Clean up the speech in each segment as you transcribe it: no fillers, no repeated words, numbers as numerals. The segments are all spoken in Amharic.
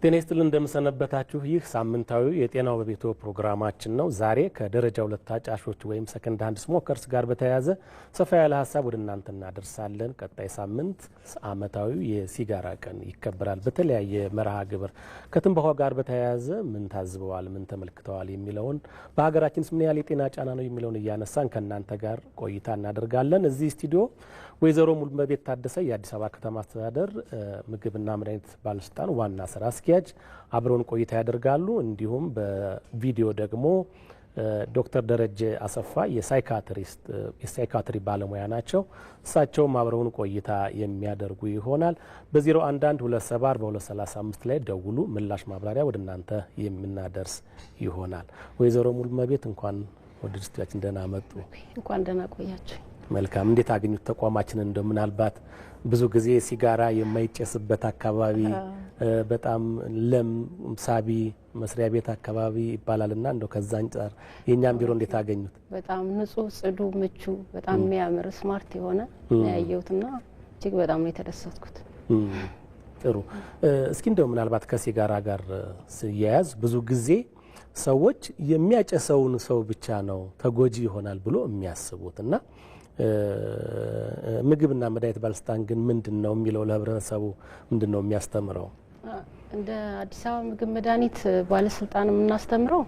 ጤና ይስጥልን እንደምሰነበታችሁ። ይህ ሳምንታዊ የጤናው በቤቶ ፕሮግራማችን ነው። ዛሬ ከደረጃ 2 አጫሾች ወይም second hand smokers ጋር በተያያዘ ሰፋ ያለ ሀሳብ ወደ እናንተ እናደርሳለን። ቀጣይ ሳምንት ዓመታዊው የሲጋራ ቀን ይከበራል። በተለያየ መርሃ ግብር ከትንባሆ ጋር በተያያዘ ምን ታዝበዋል፣ ምን ተመልክተዋል የሚለውን፣ በሀገራችንስ ምን ያህል የጤና ጫና ነው የሚለውን እያነሳን ከእናንተ ጋር ቆይታ እናደርጋለን። እዚህ ስቱዲዮ ወይዘሮ ሙሉመቤት ታደሰ የአዲስ አበባ ከተማ አስተዳደር ምግብና መድኃኒት ባለስልጣን ዋና ስራ አስኪያጅ አብረውን ቆይታ ያደርጋሉ። እንዲሁም በቪዲዮ ደግሞ ዶክተር ደረጀ አሰፋ የ psychiatrist፣ የ psychiatry ባለሙያ ናቸው። እሳቸውም አብረውን ቆይታ የሚያደርጉ ይሆናል። በ011274235 ላይ ደውሉ። ምላሽ ማብራሪያ ወደ እናንተ የምናደርስ ይሆናል። ወይዘሮ ሙሉመቤት፣ እንኳን ወደ ስቱዲያችን ደህና መጡ። እንኳን ደህና ቆያችሁ። መልካም። እንዴት አገኙት ተቋማችንን? እንደው ምናልባት ብዙ ጊዜ ሲጋራ የማይጨስበት አካባቢ፣ በጣም ለም ሳቢ መስሪያ ቤት አካባቢ ይባላልና እንደው ከዛ አንጻር የእኛም ቢሮ እንዴት አገኙት? በጣም ንጹህ፣ ጽዱ፣ ምቹ፣ በጣም የሚያምር፣ smart የሆነ ያየሁትና እጅግ በጣም ነው የተደሰትኩት። ጥሩ። እስኪ እንደው ምናልባት ከሲጋራ ጋር ሲያያዝ ብዙ ጊዜ ሰዎች የሚያጨሰውን ሰው ብቻ ነው ተጎጂ ይሆናል ብሎ የሚያስቡት፣ እና ምግብና መድኃኒት ባለስልጣን ግን ምንድን ነው የሚለው? ለህብረተሰቡ ምንድን ነው የሚያስተምረው? እንደ አዲስ አበባ ምግብ መድኃኒት ባለስልጣን የምናስተምረው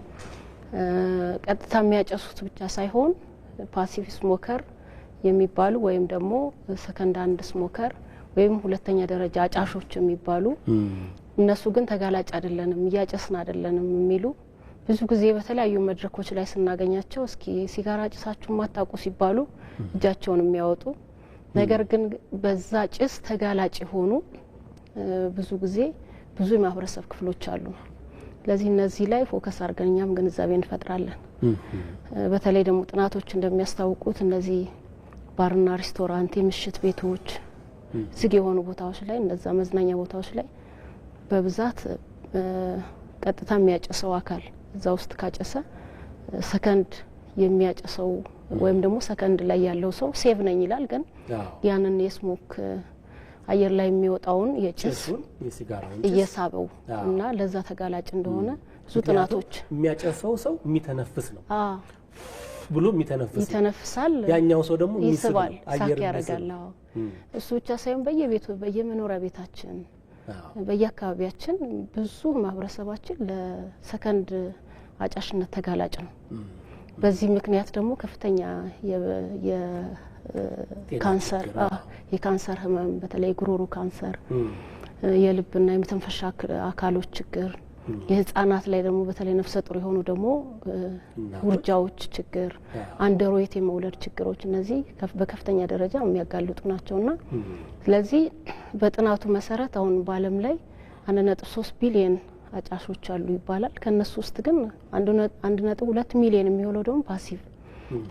ቀጥታ የሚያጨሱት ብቻ ሳይሆን passive smoker የሚባሉ ወይም ደግሞ second hand smoker ወይም ሁለተኛ ደረጃ አጫሾች የሚባሉ፣ እነሱ ግን ተጋላጭ አይደለንም፣ እያጨስን አይደለንም የሚሉ፣ ብዙ ጊዜ በተለያዩ መድረኮች ላይ ስናገኛቸው እስኪ ሲጋራ ጭሳችሁ ማታውቁ ሲባሉ እጃቸውን የሚያወጡ፣ ነገር ግን በዛ ጭስ ተጋላጭ የሆኑ ብዙ ጊዜ ብዙ የማህበረሰብ ክፍሎች አሉ። ስለዚህ እነዚህ ላይ focus አድርገን እኛም ግንዛቤ እንፈጥራለን። በተለይ ደግሞ ጥናቶች እንደሚያስታውቁት እነዚህ ባርና ሬስቶራንት፣ የምሽት ቤቶች፣ ዝግ የሆኑ ቦታዎች ላይ፣ እነዛ መዝናኛ ቦታዎች ላይ በብዛት ቀጥታ የሚያጨሰው አካል እዛ ውስጥ ካጨሰ ሰከንድ የሚያጨሰው ወይም ደግሞ ሰከንድ ላይ ያለው ሰው safe ነኝ ይላል። ግን ያንን የ smoke አየር ላይ የሚወጣውን የጭስ እየሳበው እና ለዛ ተጋላጭ እንደሆነ ብዙ ጥናቶች የሚያጨሰው ሰው የሚተነፍስ ነው ብሎ የሚተነፍስ ይተነፍሳል፣ ያኛው ሰው ደግሞ ይስባል፣ suck ያደርጋል። እሱ ብቻ ሳይሆን በየቤቱ፣ በየመኖሪያ ቤታችን፣ በየአካባቢያችን ብዙ ማህበረሰባችን ለሰከንድ አጫሽነት ተጋላጭ ነው። በዚህ ምክንያት ደግሞ ከፍተኛ የካንሰር ህመም፣ በተለይ ጉሮሮ ካንሰር፣ የልብና የመተንፈሻ አካሎች ችግር፣ የህጻናት ላይ ደግሞ በተለይ ነፍሰ ጡር የሆኑ ደግሞ ውርጃዎች ችግር፣ underweight የመውለድ ችግሮች፣ እነዚህ በከፍተኛ ደረጃ የሚያጋልጡ ናቸውና፣ ስለዚህ በጥናቱ መሰረት አሁን በዓለም ላይ 1.3 ቢሊየን አጫሾች አሉ ይባላል። ከነሱ ውስጥ ግን 1.2 ሚሊየን የሚሆነው ደግሞ passive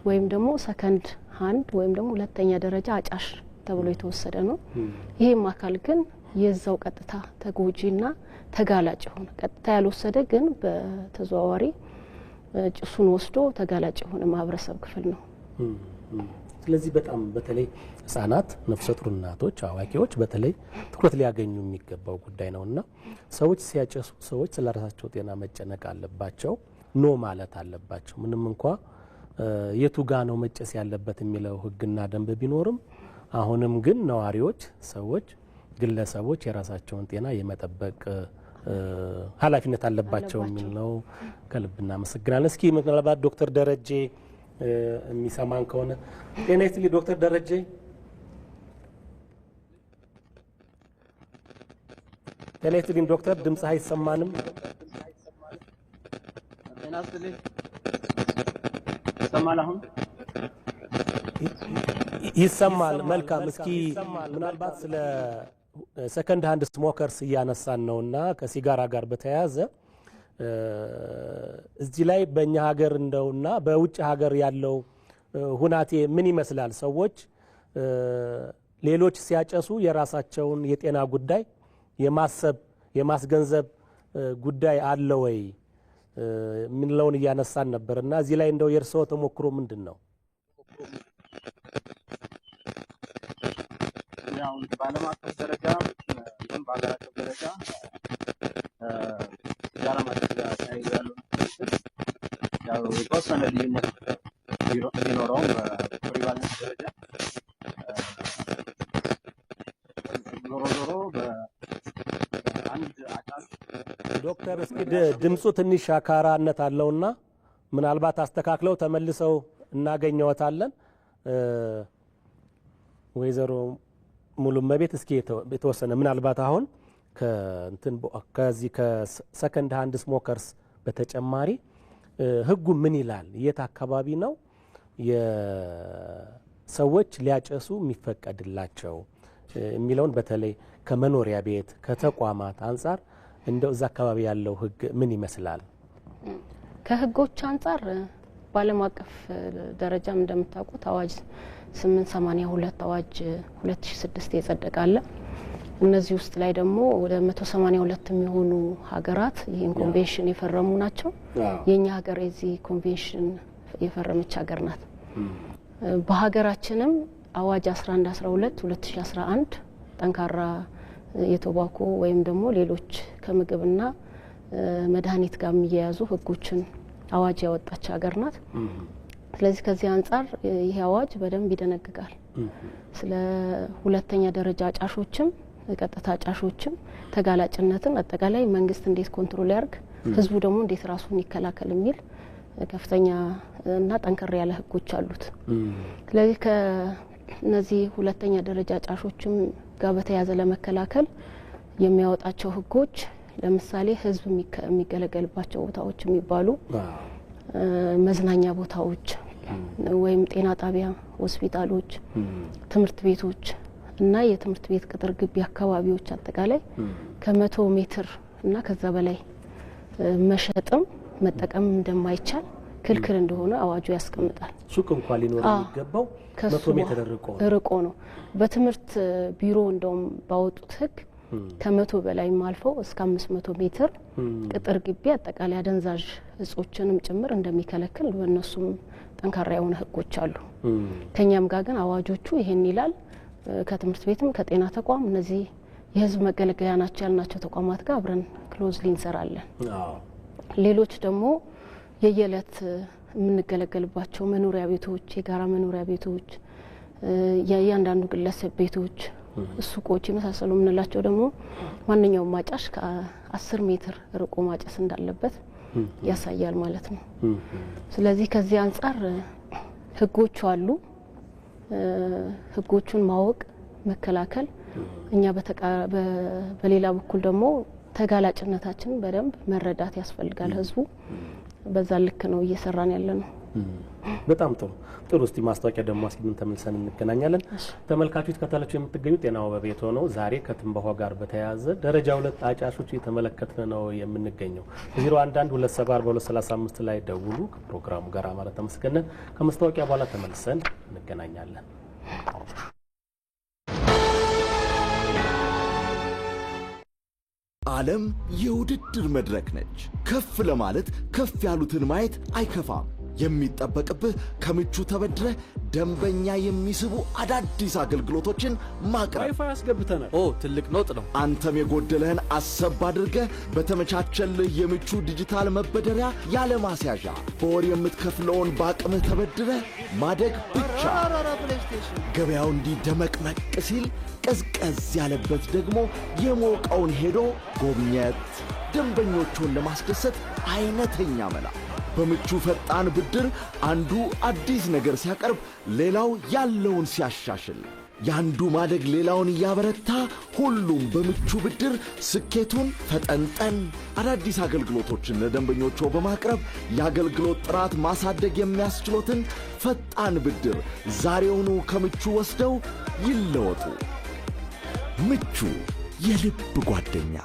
ወይም ደግሞ second hand ወይም ደግሞ ሁለተኛ ደረጃ አጫሽ ተብሎ የተወሰደ ነው። ይህም አካል ግን የዛው ቀጥታ ተጎጂና ተጋላጭ የሆነ፣ ቀጥታ ያልወሰደ ግን በተዘዋዋሪ ጭሱን ወስዶ ተጋላጭ የሆነ ማህበረሰብ ክፍል ነው። ስለዚህ በጣም በተለይ ህጻናት፣ ነፍሰ ጡር እናቶች፣ አዋቂዎች በተለይ ትኩረት ሊያገኙ የሚገባው ጉዳይ ነውና ሰዎች ሲያጨሱ ሰዎች ስለ ራሳቸው ጤና መጨነቅ አለባቸው፣ no ማለት አለባቸው። ምንም እንኳ የቱ ጋ ነው መጨስ ያለበት የሚለው ህግና ደንብ ቢኖርም አሁንም ግን ነዋሪዎች፣ ሰዎች፣ ግለሰቦች የራሳቸውን ጤና የመጠበቅ ኃላፊነት አለባቸው የሚል ነው። ከልብ እናመሰግናለን። እስኪ ምናልባት ዶክተር ደረጀ የሚሰማን ከሆነ፣ ጤና ይስጥልኝ ዶክተር ደረጀ። ጤና ይስጥልኝ ዶክተር፣ ድምፅህ አይሰማንም። ጤና ይስጥልኝ። ይሰማል አሁን? ይሰማል። መልካም። እስኪ ምናልባት ስለ second hand smokers እያነሳን ነውና ከሲጋራ ጋር በተያያዘ እዚህ ላይ በእኛ ሀገር እንደውና በውጭ ሀገር ያለው ሁናቴ ምን ይመስላል? ሰዎች ሌሎች ሲያጨሱ የራሳቸውን የጤና ጉዳይ የማሰብ፣ የማስገንዘብ ጉዳይ አለ ወይ የምንለውን እያነሳን ነበር፣ እና እዚህ ላይ እንደው የእርስዎ ተሞክሮ ምንድን ነው? ያው በዓለም አቀፍ ደረጃ ይሁን በሀገር አቀፍ ደረጃ ሲጃራ ማጨስ ጋር ተያይዞ ያለው ያው የተወሰነ ልዩነት ቢኖረውም በ prevalence ደረጃ ዞሮ ዞሮ በአንድ አጫሽ ዶክተር፣ እስኪ ድምፁ ትንሽ አካራነት አለውና ምናልባት አስተካክለው ተመልሰው እናገኘዎታለን። ወይዘሮ ሙሉመቤት፣ እስኪ የተወሰነ ምናልባት አሁን ከእንትን ከዚህ ከ second hand smokers በተጨማሪ ህጉ ምን ይላል? የት አካባቢ ነው የሰዎች ሊያጨሱ የሚፈቀድላቸው የሚለውን፣ በተለይ ከመኖሪያ ቤት፣ ከተቋማት አንጻር እንደው እዛ አካባቢ ያለው ህግ ምን ይመስላል? ከህጎች አንጻር በዓለም አቀፍ ደረጃም እንደምታውቁት አዋጅ 882፣ አዋጅ 2006 የጸደቀ አለ። እነዚህ ውስጥ ላይ ደግሞ ወደ 182 የሚሆኑ ሀገራት ይህን ኮንቬንሽን የፈረሙ ናቸው። የእኛ ሀገር የዚህ ኮንቬንሽን የፈረመች ሀገር ናት። በሀገራችንም አዋጅ 1112 2011 ጠንካራ የ tobacco ወይም ደግሞ ሌሎች ከምግብና መድኃኒት ጋር የሚያያዙ ህጎችን አዋጅ ያወጣች ሀገር ናት። ስለዚህ ከዚህ አንጻር ይህ አዋጅ በደንብ ይደነግጋል። ስለ ሁለተኛ ደረጃ አጫሾችም ቀጥታ አጫሾችም ተጋላጭነትን አጠቃላይ መንግስት እንዴት control ያርግ፣ ህዝቡ ደግሞ እንዴት ራሱን ይከላከል የሚል ከፍተኛ እና ጠንከር ያለ ህጎች አሉት። ስለዚህ ከነዚህ ሁለተኛ ደረጃ አጫሾችም ጋር በተያያዘ ለመከላከል የሚያወጣቸው ህጎች፣ ለምሳሌ ህዝብ የሚገለገልባቸው ቦታዎች የሚባሉ መዝናኛ ቦታዎች ወይም ጤና ጣቢያ፣ ሆስፒታሎች፣ ትምህርት ቤቶች እና የትምህርት ቤት ቅጥር ግቢ አካባቢዎች አጠቃላይ ከ100 ሜትር እና ከዛ በላይ መሸጥም መጠቀም እንደማይቻል፣ ክልክል እንደሆነ አዋጁ ያስቀምጣል። ሱቅ እንኳን ሊኖር የሚገባው 100 ሜትር ርቆ ነው። ርቆ ነው። በትምህርት ቢሮ እንደውም ባወጡት ህግ ከ100 በላይም አልፈው እስከ 500 ሜትር ቅጥር ግቢ አጠቃላይ አደንዛዥ እጾችንም ጭምር እንደሚከለክል በእነሱም ጠንካራ የሆነ ህጎች አሉ። ከኛም ጋር ግን አዋጆቹ ይሄን ይላል። ከትምህርት ቤትም ከጤና ተቋም እነዚህ የህዝብ መገልገያ ናቸው ያልናቸው ተቋማት ጋር አብረን closely እንሰራለን። ሌሎች ደግሞ የየዕለት የምንገለገልባቸው መኖሪያ ቤቶች፣ የጋራ መኖሪያ ቤቶች፣ የእያንዳንዱ ግለሰብ ቤቶች፣ ሱቆች የመሳሰሉ የምንላቸው ደግሞ ማንኛውም አጫሽ ከ10 ሜትር ርቆ ማጨስ እንዳለበት ያሳያል ማለት ነው። ስለዚህ ከዚህ አንጻር ህጎቹ አሉ። ህጎቹን ማወቅ፣ መከላከል፣ እኛ በሌላ በኩል ደግሞ ተጋላጭነታችንን በደንብ መረዳት ያስፈልጋል። ህዝቡ በዛ ልክ ነው እየሰራን ያለ ነው። በጣም ጥሩ ጥሩ። እስቲ ማስታወቂያ ደግሞ አስቀድመን ተመልሰን እንገናኛለን። ተመልካቾች፣ ከታላችሁ የምትገኙ ጤናው በቤት ሆነው ዛሬ ከትንባሆ ጋር በተያያዘ ደረጃ ሁለት አጫሾች እየተመለከትን ነው የምንገኘው። 011274235 ላይ ደውሉ። ከፕሮግራሙ ጋር ማለት ተመስገነን። ከማስታወቂያ በኋላ ተመልሰን እንገናኛለን። ዓለም የውድድር መድረክ ነች። ከፍ ለማለት ከፍ ያሉትን ማየት አይከፋም። የሚጠበቅብህ ከምቹ ተበድረህ ደንበኛ የሚስቡ አዳዲስ አገልግሎቶችን ማቅረብ። ዋይፋይ አስገብተናል። ኦ፣ ትልቅ ለውጥ ነው። አንተም የጎደለህን አሰብ አድርገህ በተመቻቸልህ የምቹ ዲጂታል መበደሪያ ያለ ማስያዣ በወር የምትከፍለውን በአቅምህ ተበድረህ ማደግ ብቻ። ገበያው እንዲህ ደመቅመቅ ሲል ቀዝቀዝ ያለበት ደግሞ የሞቀውን ሄዶ ጎብኘት። ደንበኞቹን ለማስደሰት አይነተኛ መላ በምቹ ፈጣን ብድር አንዱ አዲስ ነገር ሲያቀርብ ሌላው ያለውን ሲያሻሽል፣ የአንዱ ማደግ ሌላውን እያበረታ ሁሉም በምቹ ብድር ስኬቱን ፈጠንጠን። አዳዲስ አገልግሎቶችን ለደንበኞቹ በማቅረብ የአገልግሎት ጥራት ማሳደግ የሚያስችሎትን ፈጣን ብድር ዛሬውኑ ከምቹ ወስደው ይለወጡ። ምቹ፣ የልብ ጓደኛ።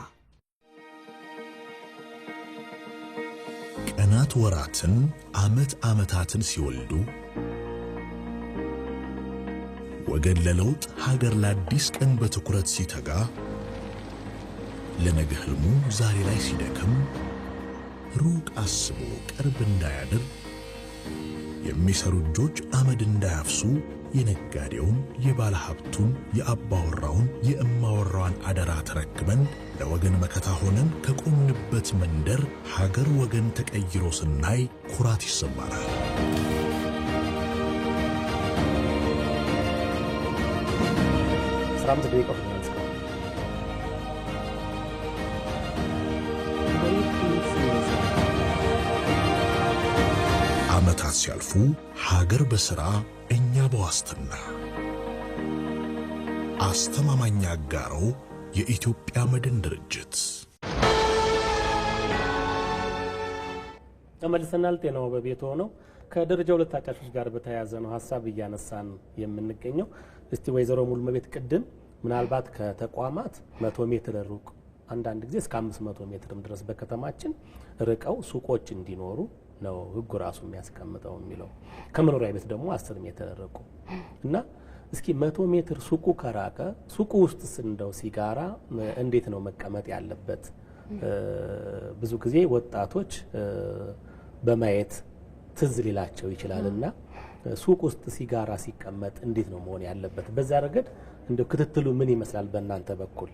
ቀናት ወራትን፣ ዓመት ዓመታትን ሲወልዱ፣ ወገን ለለውጥ፣ ሀገር ለአዲስ ቀን በትኩረት ሲተጋ፣ ለነገ ህልሙ ዛሬ ላይ ሲደክም፣ ሩቅ አስቦ ቅርብ እንዳያድር። የሚሰሩ እጆች አመድ እንዳያፍሱ የነጋዴውን፣ የባለ ሀብቱን፣ የአባወራውን፣ የእማወራዋን አደራ ተረክበን ለወገን መከታ ሆነን ከቆምንበት መንደር ሀገር ወገን ተቀይሮ ስናይ ኩራት ይሰማናል። 15 ደቂቃ ወስደናል እስካሁን። ዓመታት ሲያልፉ ሀገር በሥራ እኛ በዋስትና። አስተማማኝ አጋሮ የኢትዮጵያ መድን ድርጅት። ተመልሰናል። ጤናው በቤት ሆነው ከደረጃ 2 አጫሾች ጋር በተያያዘ ነው ሀሳብ እያነሳን የምንገኘው። እስቲ ወይዘሮ ሙሉመቤት ቅድም ምናልባት ከተቋማት 100 ሜትር ሩቅ፣ አንዳንድ ጊዜ እስከ 500 ሜትርም ድረስ በከተማችን ርቀው ሱቆች እንዲኖሩ ነው ሕጉ ራሱ የሚያስቀምጠው የሚለው፣ ከመኖሪያ ቤት ደግሞ 10 ሜትር ርቁ። እና እስኪ 100 ሜትር ሱቁ ከራቀ ሱቁ ውስጥስ እንደው ሲጋራ እንዴት ነው መቀመጥ ያለበት? ብዙ ጊዜ ወጣቶች በማየት ትዝ ሊላቸው ይችላል እና ሱቅ ውስጥ ሲጋራ ሲቀመጥ እንዴት ነው መሆን ያለበት? በዛ ረገድ እንደው ክትትሉ ምን ይመስላል በእናንተ በኩል?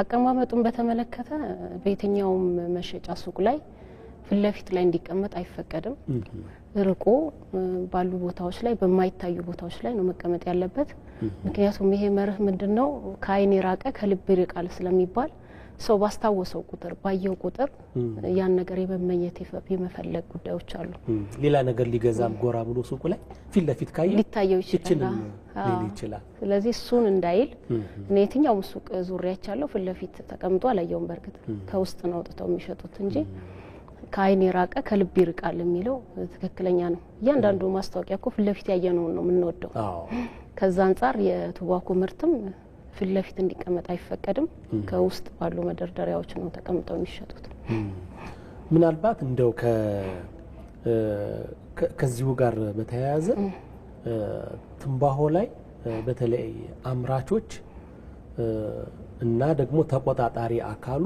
አቀማመጡን በተመለከተ በየትኛውም መሸጫ ሱቅ ላይ ፊት ለፊት ላይ እንዲቀመጥ አይፈቀድም። ርቆ ባሉ ቦታዎች ላይ፣ በማይታዩ ቦታዎች ላይ ነው መቀመጥ ያለበት። ምክንያቱም ይሄ መርህ ምንድን ነው? ከዓይን የራቀ ከልብ ይርቃል ስለሚባል ሰው ባስታወሰው ቁጥር፣ ባየው ቁጥር ያን ነገር የመመኘት፣ የመፈለግ ጉዳዮች አሉ። ሌላ ነገር ሊገዛም ጎራ ብሎ ሱቁ ላይ ፊት ለፊት ካየ ሊታየው ይችላል። ይችንም ሊል ይችላል። ስለዚህ እሱን እንዳይል እኔ የትኛውም ሱቅ ዙሪያ ያቻለው ፊት ለፊት ተቀምጦ አላየውም። በእርግጥ ከውስጥ ነው አውጥተው የሚሸጡት እንጂ ከዓይን የራቀ ከልብ ይርቃል የሚለው ትክክለኛ ነው። እያንዳንዱ ማስታወቂያ እኮ ፊት ለፊት ያየነውን ነው የምንወደው። ከዛ አንጻር የ tobacco ምርትም ፊት ለፊት እንዲቀመጥ አይፈቀድም። ከውስጥ ባሉ መደርደሪያዎች ነው ተቀምጠው የሚሸጡት። ምናልባት እንደው ከዚሁ ጋር በተያያዘ ትንባሆ ላይ በተለይ አምራቾች እና ደግሞ ተቆጣጣሪ አካሉ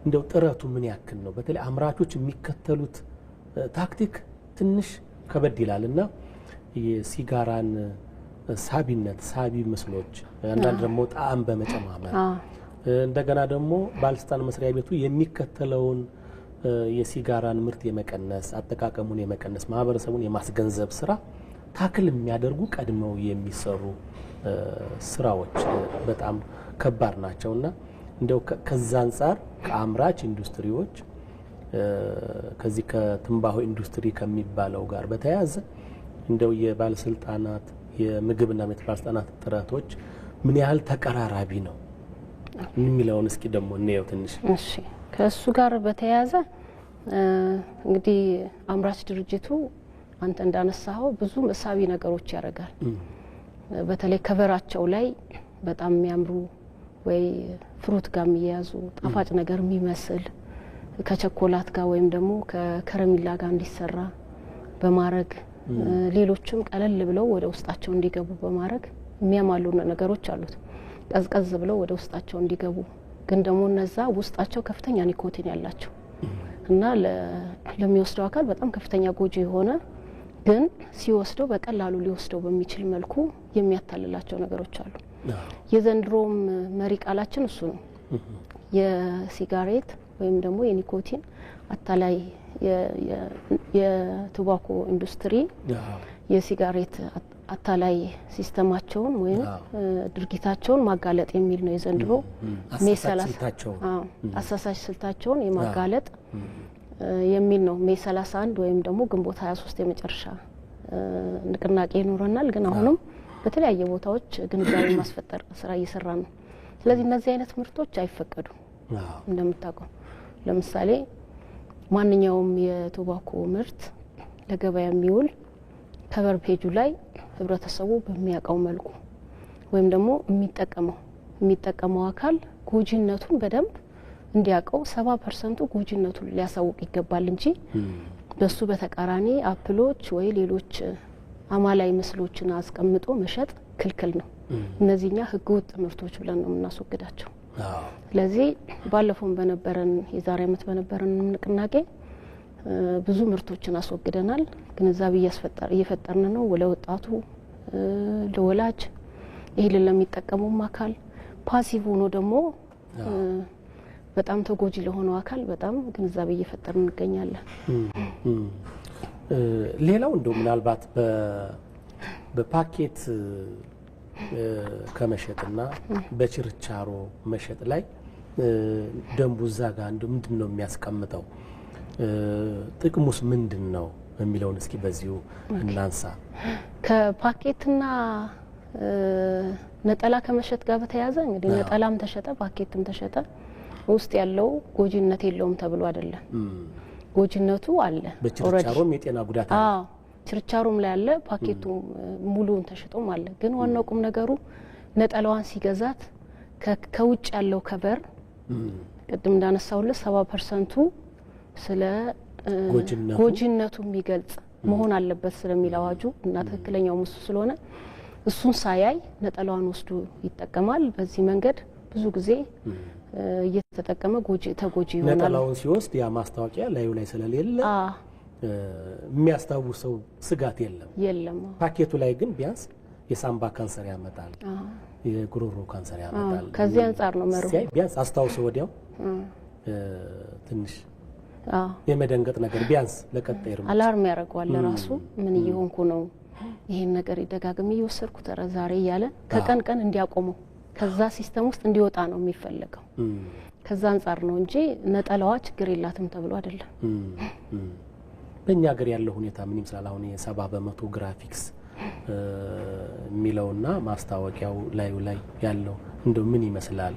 እንደው ጥረቱ ምን ያክል ነው? በተለይ አምራቾች የሚከተሉት ታክቲክ ትንሽ ከበድ ይላል እና የሲጋራን ሳቢነት፣ ሳቢ ምስሎች፣ አንዳንድ ደግሞ ጣዕም በመጨማመር፣ እንደገና ደግሞ ባለስልጣን መስሪያ ቤቱ የሚከተለውን የሲጋራን ምርት የመቀነስ፣ አጠቃቀሙን የመቀነስ፣ ማህበረሰቡን የማስገንዘብ ስራ tackle የሚያደርጉ ቀድመው የሚሰሩ ስራዎች በጣም ከባድ ናቸውና እንደው ከዛ አንጻር ከአምራች ኢንዱስትሪዎች፣ ከዚህ ከትንባሆ ኢንዱስትሪ ከሚባለው ጋር በተያያዘ እንደው የባለስልጣናት፣ የምግብና መድኃኒት ባለስልጣናት ጥረቶች ምን ያህል ተቀራራቢ ነው የሚለውን እስኪ ደግሞ እንየው ትንሽ። እሺ፣ ከእሱ ጋር በተያያዘ እንግዲህ አምራች ድርጅቱ አንተ እንዳነሳኸው ብዙ መሳቢ ነገሮች ያደርጋል። በተለይ cover ኣቸው ላይ በጣም የሚያምሩ ወይ fruit ጋር የሚያያዙ፣ ጣፋጭ ነገር የሚመስል፣ ከቸኮላት ጋር ወይም ደግሞ ከከረሚላ ጋር እንዲሰራ በማድረግ፣ ሌሎችም ቀለል ብለው ወደ ውስጣቸው እንዲገቡ በማድረግ የሚያማሉ ነገሮች አሉት። ቀዝቀዝ ብለው ወደ ውስጣቸው እንዲገቡ፣ ግን ደግሞ እነዛ ውስጣቸው ከፍተኛ ኒኮቲን ያላቸው እና ለሚወስደው አካል በጣም ከፍተኛ ጎጂ የሆነ፣ ግን ሲወስደው በቀላሉ ሊወስደው በሚችል መልኩ የሚያታልላቸው ነገሮች አሉ። የዘንድሮም መሪ ቃላችን እሱ ነው። የሲጋሬት ወይም ደግሞ የኒኮቲን አታላይ፣ የ tobacco ኢንዱስትሪ የሲጋሬት አታላይ system ኣቸውን ወይም ድርጊታቸውን ማጋለጥ የሚል ነው የዘንድሮ May 30። አሳሳች ስልታቸውን የማጋለጥ የሚል ነው። May 31 ወይም ደግሞ ግንቦት 23 የመጨረሻ ንቅናቄ ይኖረናል። ግን አሁንም በተለያየ ቦታዎች ግንዛቤ ማስፈጠር ስራ እየሰራ ነው። ስለዚህ እነዚህ አይነት ምርቶች አይፈቀዱም። እንደምታውቀው ለምሳሌ ማንኛውም የ tobacco ምርት ለገበያ የሚውል cover page ኡ ላይ ህብረተሰቡ በሚያውቀው መልኩ ወይም ደግሞ የሚጠቀመው አካል ጎጂነቱን በደንብ እንዲያውቀው 70% ኡ ጎጂነቱን ሊያሳውቅ ይገባል እንጂ በሱ በተቃራኒ apple ኦች ወይ ሌሎች አማላይ ምስሎችን አስቀምጦ መሸጥ ክልክል ነው። እነዚህኛ ህገወጥ ምርቶች ብለን ነው የምናስወግዳቸው። ስለዚህ ባለፈውም በነበረን፣ የዛሬ አመት በነበረን ንቅናቄ ብዙ ምርቶችን አስወግደናል። ግንዛቤ እየፈጠርን ነው ለወጣቱ፣ ለወላጅ፣ ይህንን ለሚጠቀሙም አካል፣ passive ሆኖ ደግሞ በጣም ተጎጂ ለሆነው አካል በጣም ግንዛቤ እየፈጠርን እንገኛለን። ሌላው እንደው ምናልባት በፓኬት ከመሸጥና በችርቻሮ መሸጥ ላይ ደንቡ እዛ ጋር እንደው ምንድን ነው የሚያስቀምጠው? ጥቅሙስ ምንድን ነው የሚለውን እስኪ በዚሁ እናንሳ። ከፓኬትና ነጠላ ከመሸጥ ጋር በተያያዘ እንግዲህ ነጠላም ተሸጠ ፓኬትም ተሸጠ ውስጥ ያለው ጎጂነት የለውም ተብሎ አይደለም። ጎጂነቱ አለ። በችርቻሮም የጤና ጉዳት አለ። አዎ፣ ችርቻሮም ላይ አለ፣ ፓኬቱ ሙሉውን ተሽጦም አለ። ግን ዋናው ቁም ነገሩ ነጠላዋን ሲገዛት ከውጭ ያለው cover ቅድም እንዳነሳሁልህ 70%ቱ ስለ ጎጂነቱ የሚገልጽ መሆን አለበት ስለሚል አዋጁ እና ትክክለኛው እሱ ስለሆነ እሱን ሳያይ ነጠላዋን ወስዶ ይጠቀማል። በዚህ መንገድ ብዙ ጊዜ እየተጠቀመ ተጎጂ ይሆናል። ነጠላውን ሲወስድ ያ ማስታወቂያ ላዩ ላይ ስለሌለ የሚያስታውሰው ስጋት የለም የለም። ፓኬቱ ላይ ግን ቢያንስ የሳምባ ካንሰር ያመጣል፣ የጉሮሮ ካንሰር ያመጣል። ከዚህ አንጻር ነው መርሁ። ቢያንስ አስታውሰው ወዲያው ትንሽ የመደንገጥ ነገር ቢያንስ ለቀጣይ እርምጃ alarm ያደርገዋል ለራሱ፣ ምን እየሆንኩ ነው፣ ይሄን ነገር ደጋግሜ እየወሰድኩት ኧረ ዛሬ እያለ ከቀን ቀን እንዲያቆመው ከዛ system ውስጥ እንዲወጣ ነው የሚፈለገው። ከዛ አንጻር ነው እንጂ ነጠላዋ ችግር የላትም ተብሎ አይደለም። በእኛ ሀገር ያለው ሁኔታ ምን ይመስላል? አሁን የ70% ግራፊክስ የሚለውና ማስታወቂያው ላዩ ላይ ያለው እንደው ምን ይመስላል?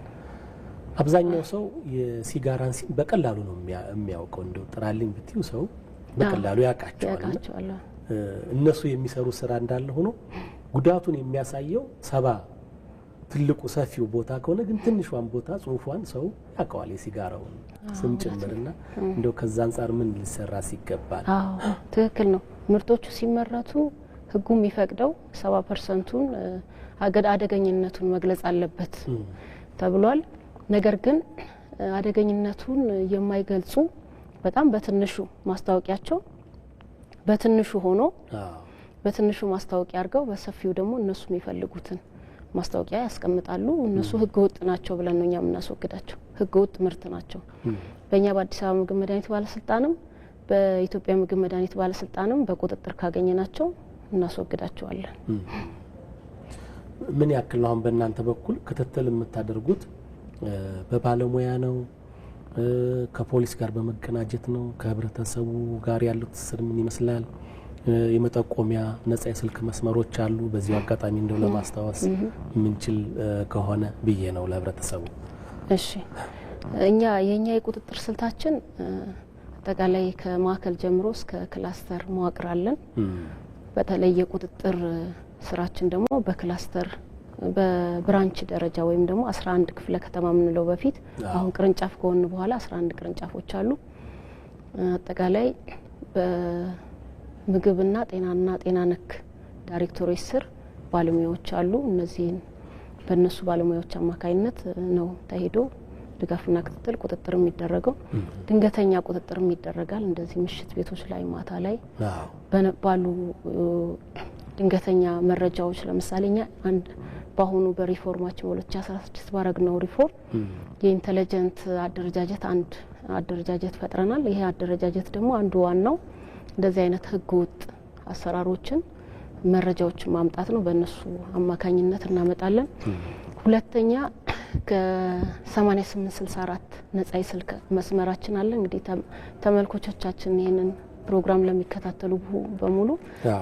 አብዛኛው ሰው የሲጋራን ሲም በቀላሉ ነው የሚያውቀው። እንደው ጥራልኝ ብትዩ ሰው በቀላሉ ያውቃቸዋል። እነሱ የሚሰሩ ስራ እንዳለ ሆኖ ጉዳቱን የሚያሳየው 70 ትልቁ ሰፊው ቦታ ከሆነ ግን ትንሿን ቦታ ጽሁፏን ሰው ያውቀዋል፣ የሲጋራውን ስም ጭምርና እንደው ከዛ አንጻር ምን ሊሰራ ሲገባል? አዎ ትክክል ነው። ምርቶቹ ሲመረቱ ህጉ የሚፈቅደው 70%ቱን አደገኝነቱን መግለጽ አለበት ተብሏል። ነገር ግን አደገኝነቱን የማይገልጹ በጣም በትንሹ ማስታወቂያቸው በትንሹ ሆኖ በትንሹ ማስታወቂያ አድርገው በሰፊው ደግሞ እነሱ የሚፈልጉትን ማስታወቂያ ያስቀምጣሉ። እነሱ ህገ ወጥ ናቸው ብለን ነው እኛ የምናስወግዳቸው። ህገ ወጥ ምርት ናቸው። በእኛ በአዲስ አበባ ምግብ መድኃኒት ባለስልጣንም በኢትዮጵያ ምግብ መድኃኒት ባለስልጣንም በቁጥጥር ካገኘናቸው እናስወግዳቸዋለን። ምን ያክል ነው አሁን በእናንተ በኩል ክትትል የምታደርጉት? በባለሙያ ነው? ከፖሊስ ጋር በመቀናጀት ነው? ከህብረተሰቡ ጋር ያለው ትስስር ምን ይመስላል? የመጠቆሚያ ነጻ የስልክ መስመሮች አሉ። በዚሁ አጋጣሚ እንደው ለማስታወስ የምንችል ከሆነ ብዬ ነው ለህብረተሰቡ። እሺ፣ እኛ የኛ የቁጥጥር ስልታችን አጠቃላይ ከማዕከል ጀምሮ እስከ ክላስተር መዋቅር አለን። በተለይ የቁጥጥር ስራችን ደግሞ በክላስተር በ branch ደረጃ ወይም ደግሞ 11 ክፍለ ከተማ የምንለው በፊት፣ አሁን ቅርንጫፍ ከሆን በኋላ 11 ቅርንጫፎች አሉ። አጠቃላይ በምግብና ጤናና ጤና ነክ ዳይሬክቶሬት ስር ባለሙያዎች አሉ። እነዚህን በእነሱ ባለሙያዎች አማካይነት ነው ተሄዶ ድጋፍና ክትትል ቁጥጥር የሚደረገው። ድንገተኛ ቁጥጥርም ይደረጋል። እንደዚህ ምሽት ቤቶች ላይ ማታ ላይ ባሉ ድንገተኛ መረጃዎች፣ ለምሳሌ እኛ አንድ በአሁኑ በሪፎርማችን በ2016 ባረግነው ሪፎርም የ intelligent አደረጃጀት አንድ አደረጃጀት ፈጥረናል። ይሄ አደረጃጀት ደግሞ አንዱ ዋናው እንደዚህ አይነት ህገ ወጥ አሰራሮችን መረጃዎችን ማምጣት ነው። በእነሱ አማካኝነት እናመጣለን። ሁለተኛ ከ8864 ነጻ የስልክ መስመራችን አለ። እንግዲህ ተመልካቾቻችን ይህንን ፕሮግራም ለሚከታተሉ በሙሉ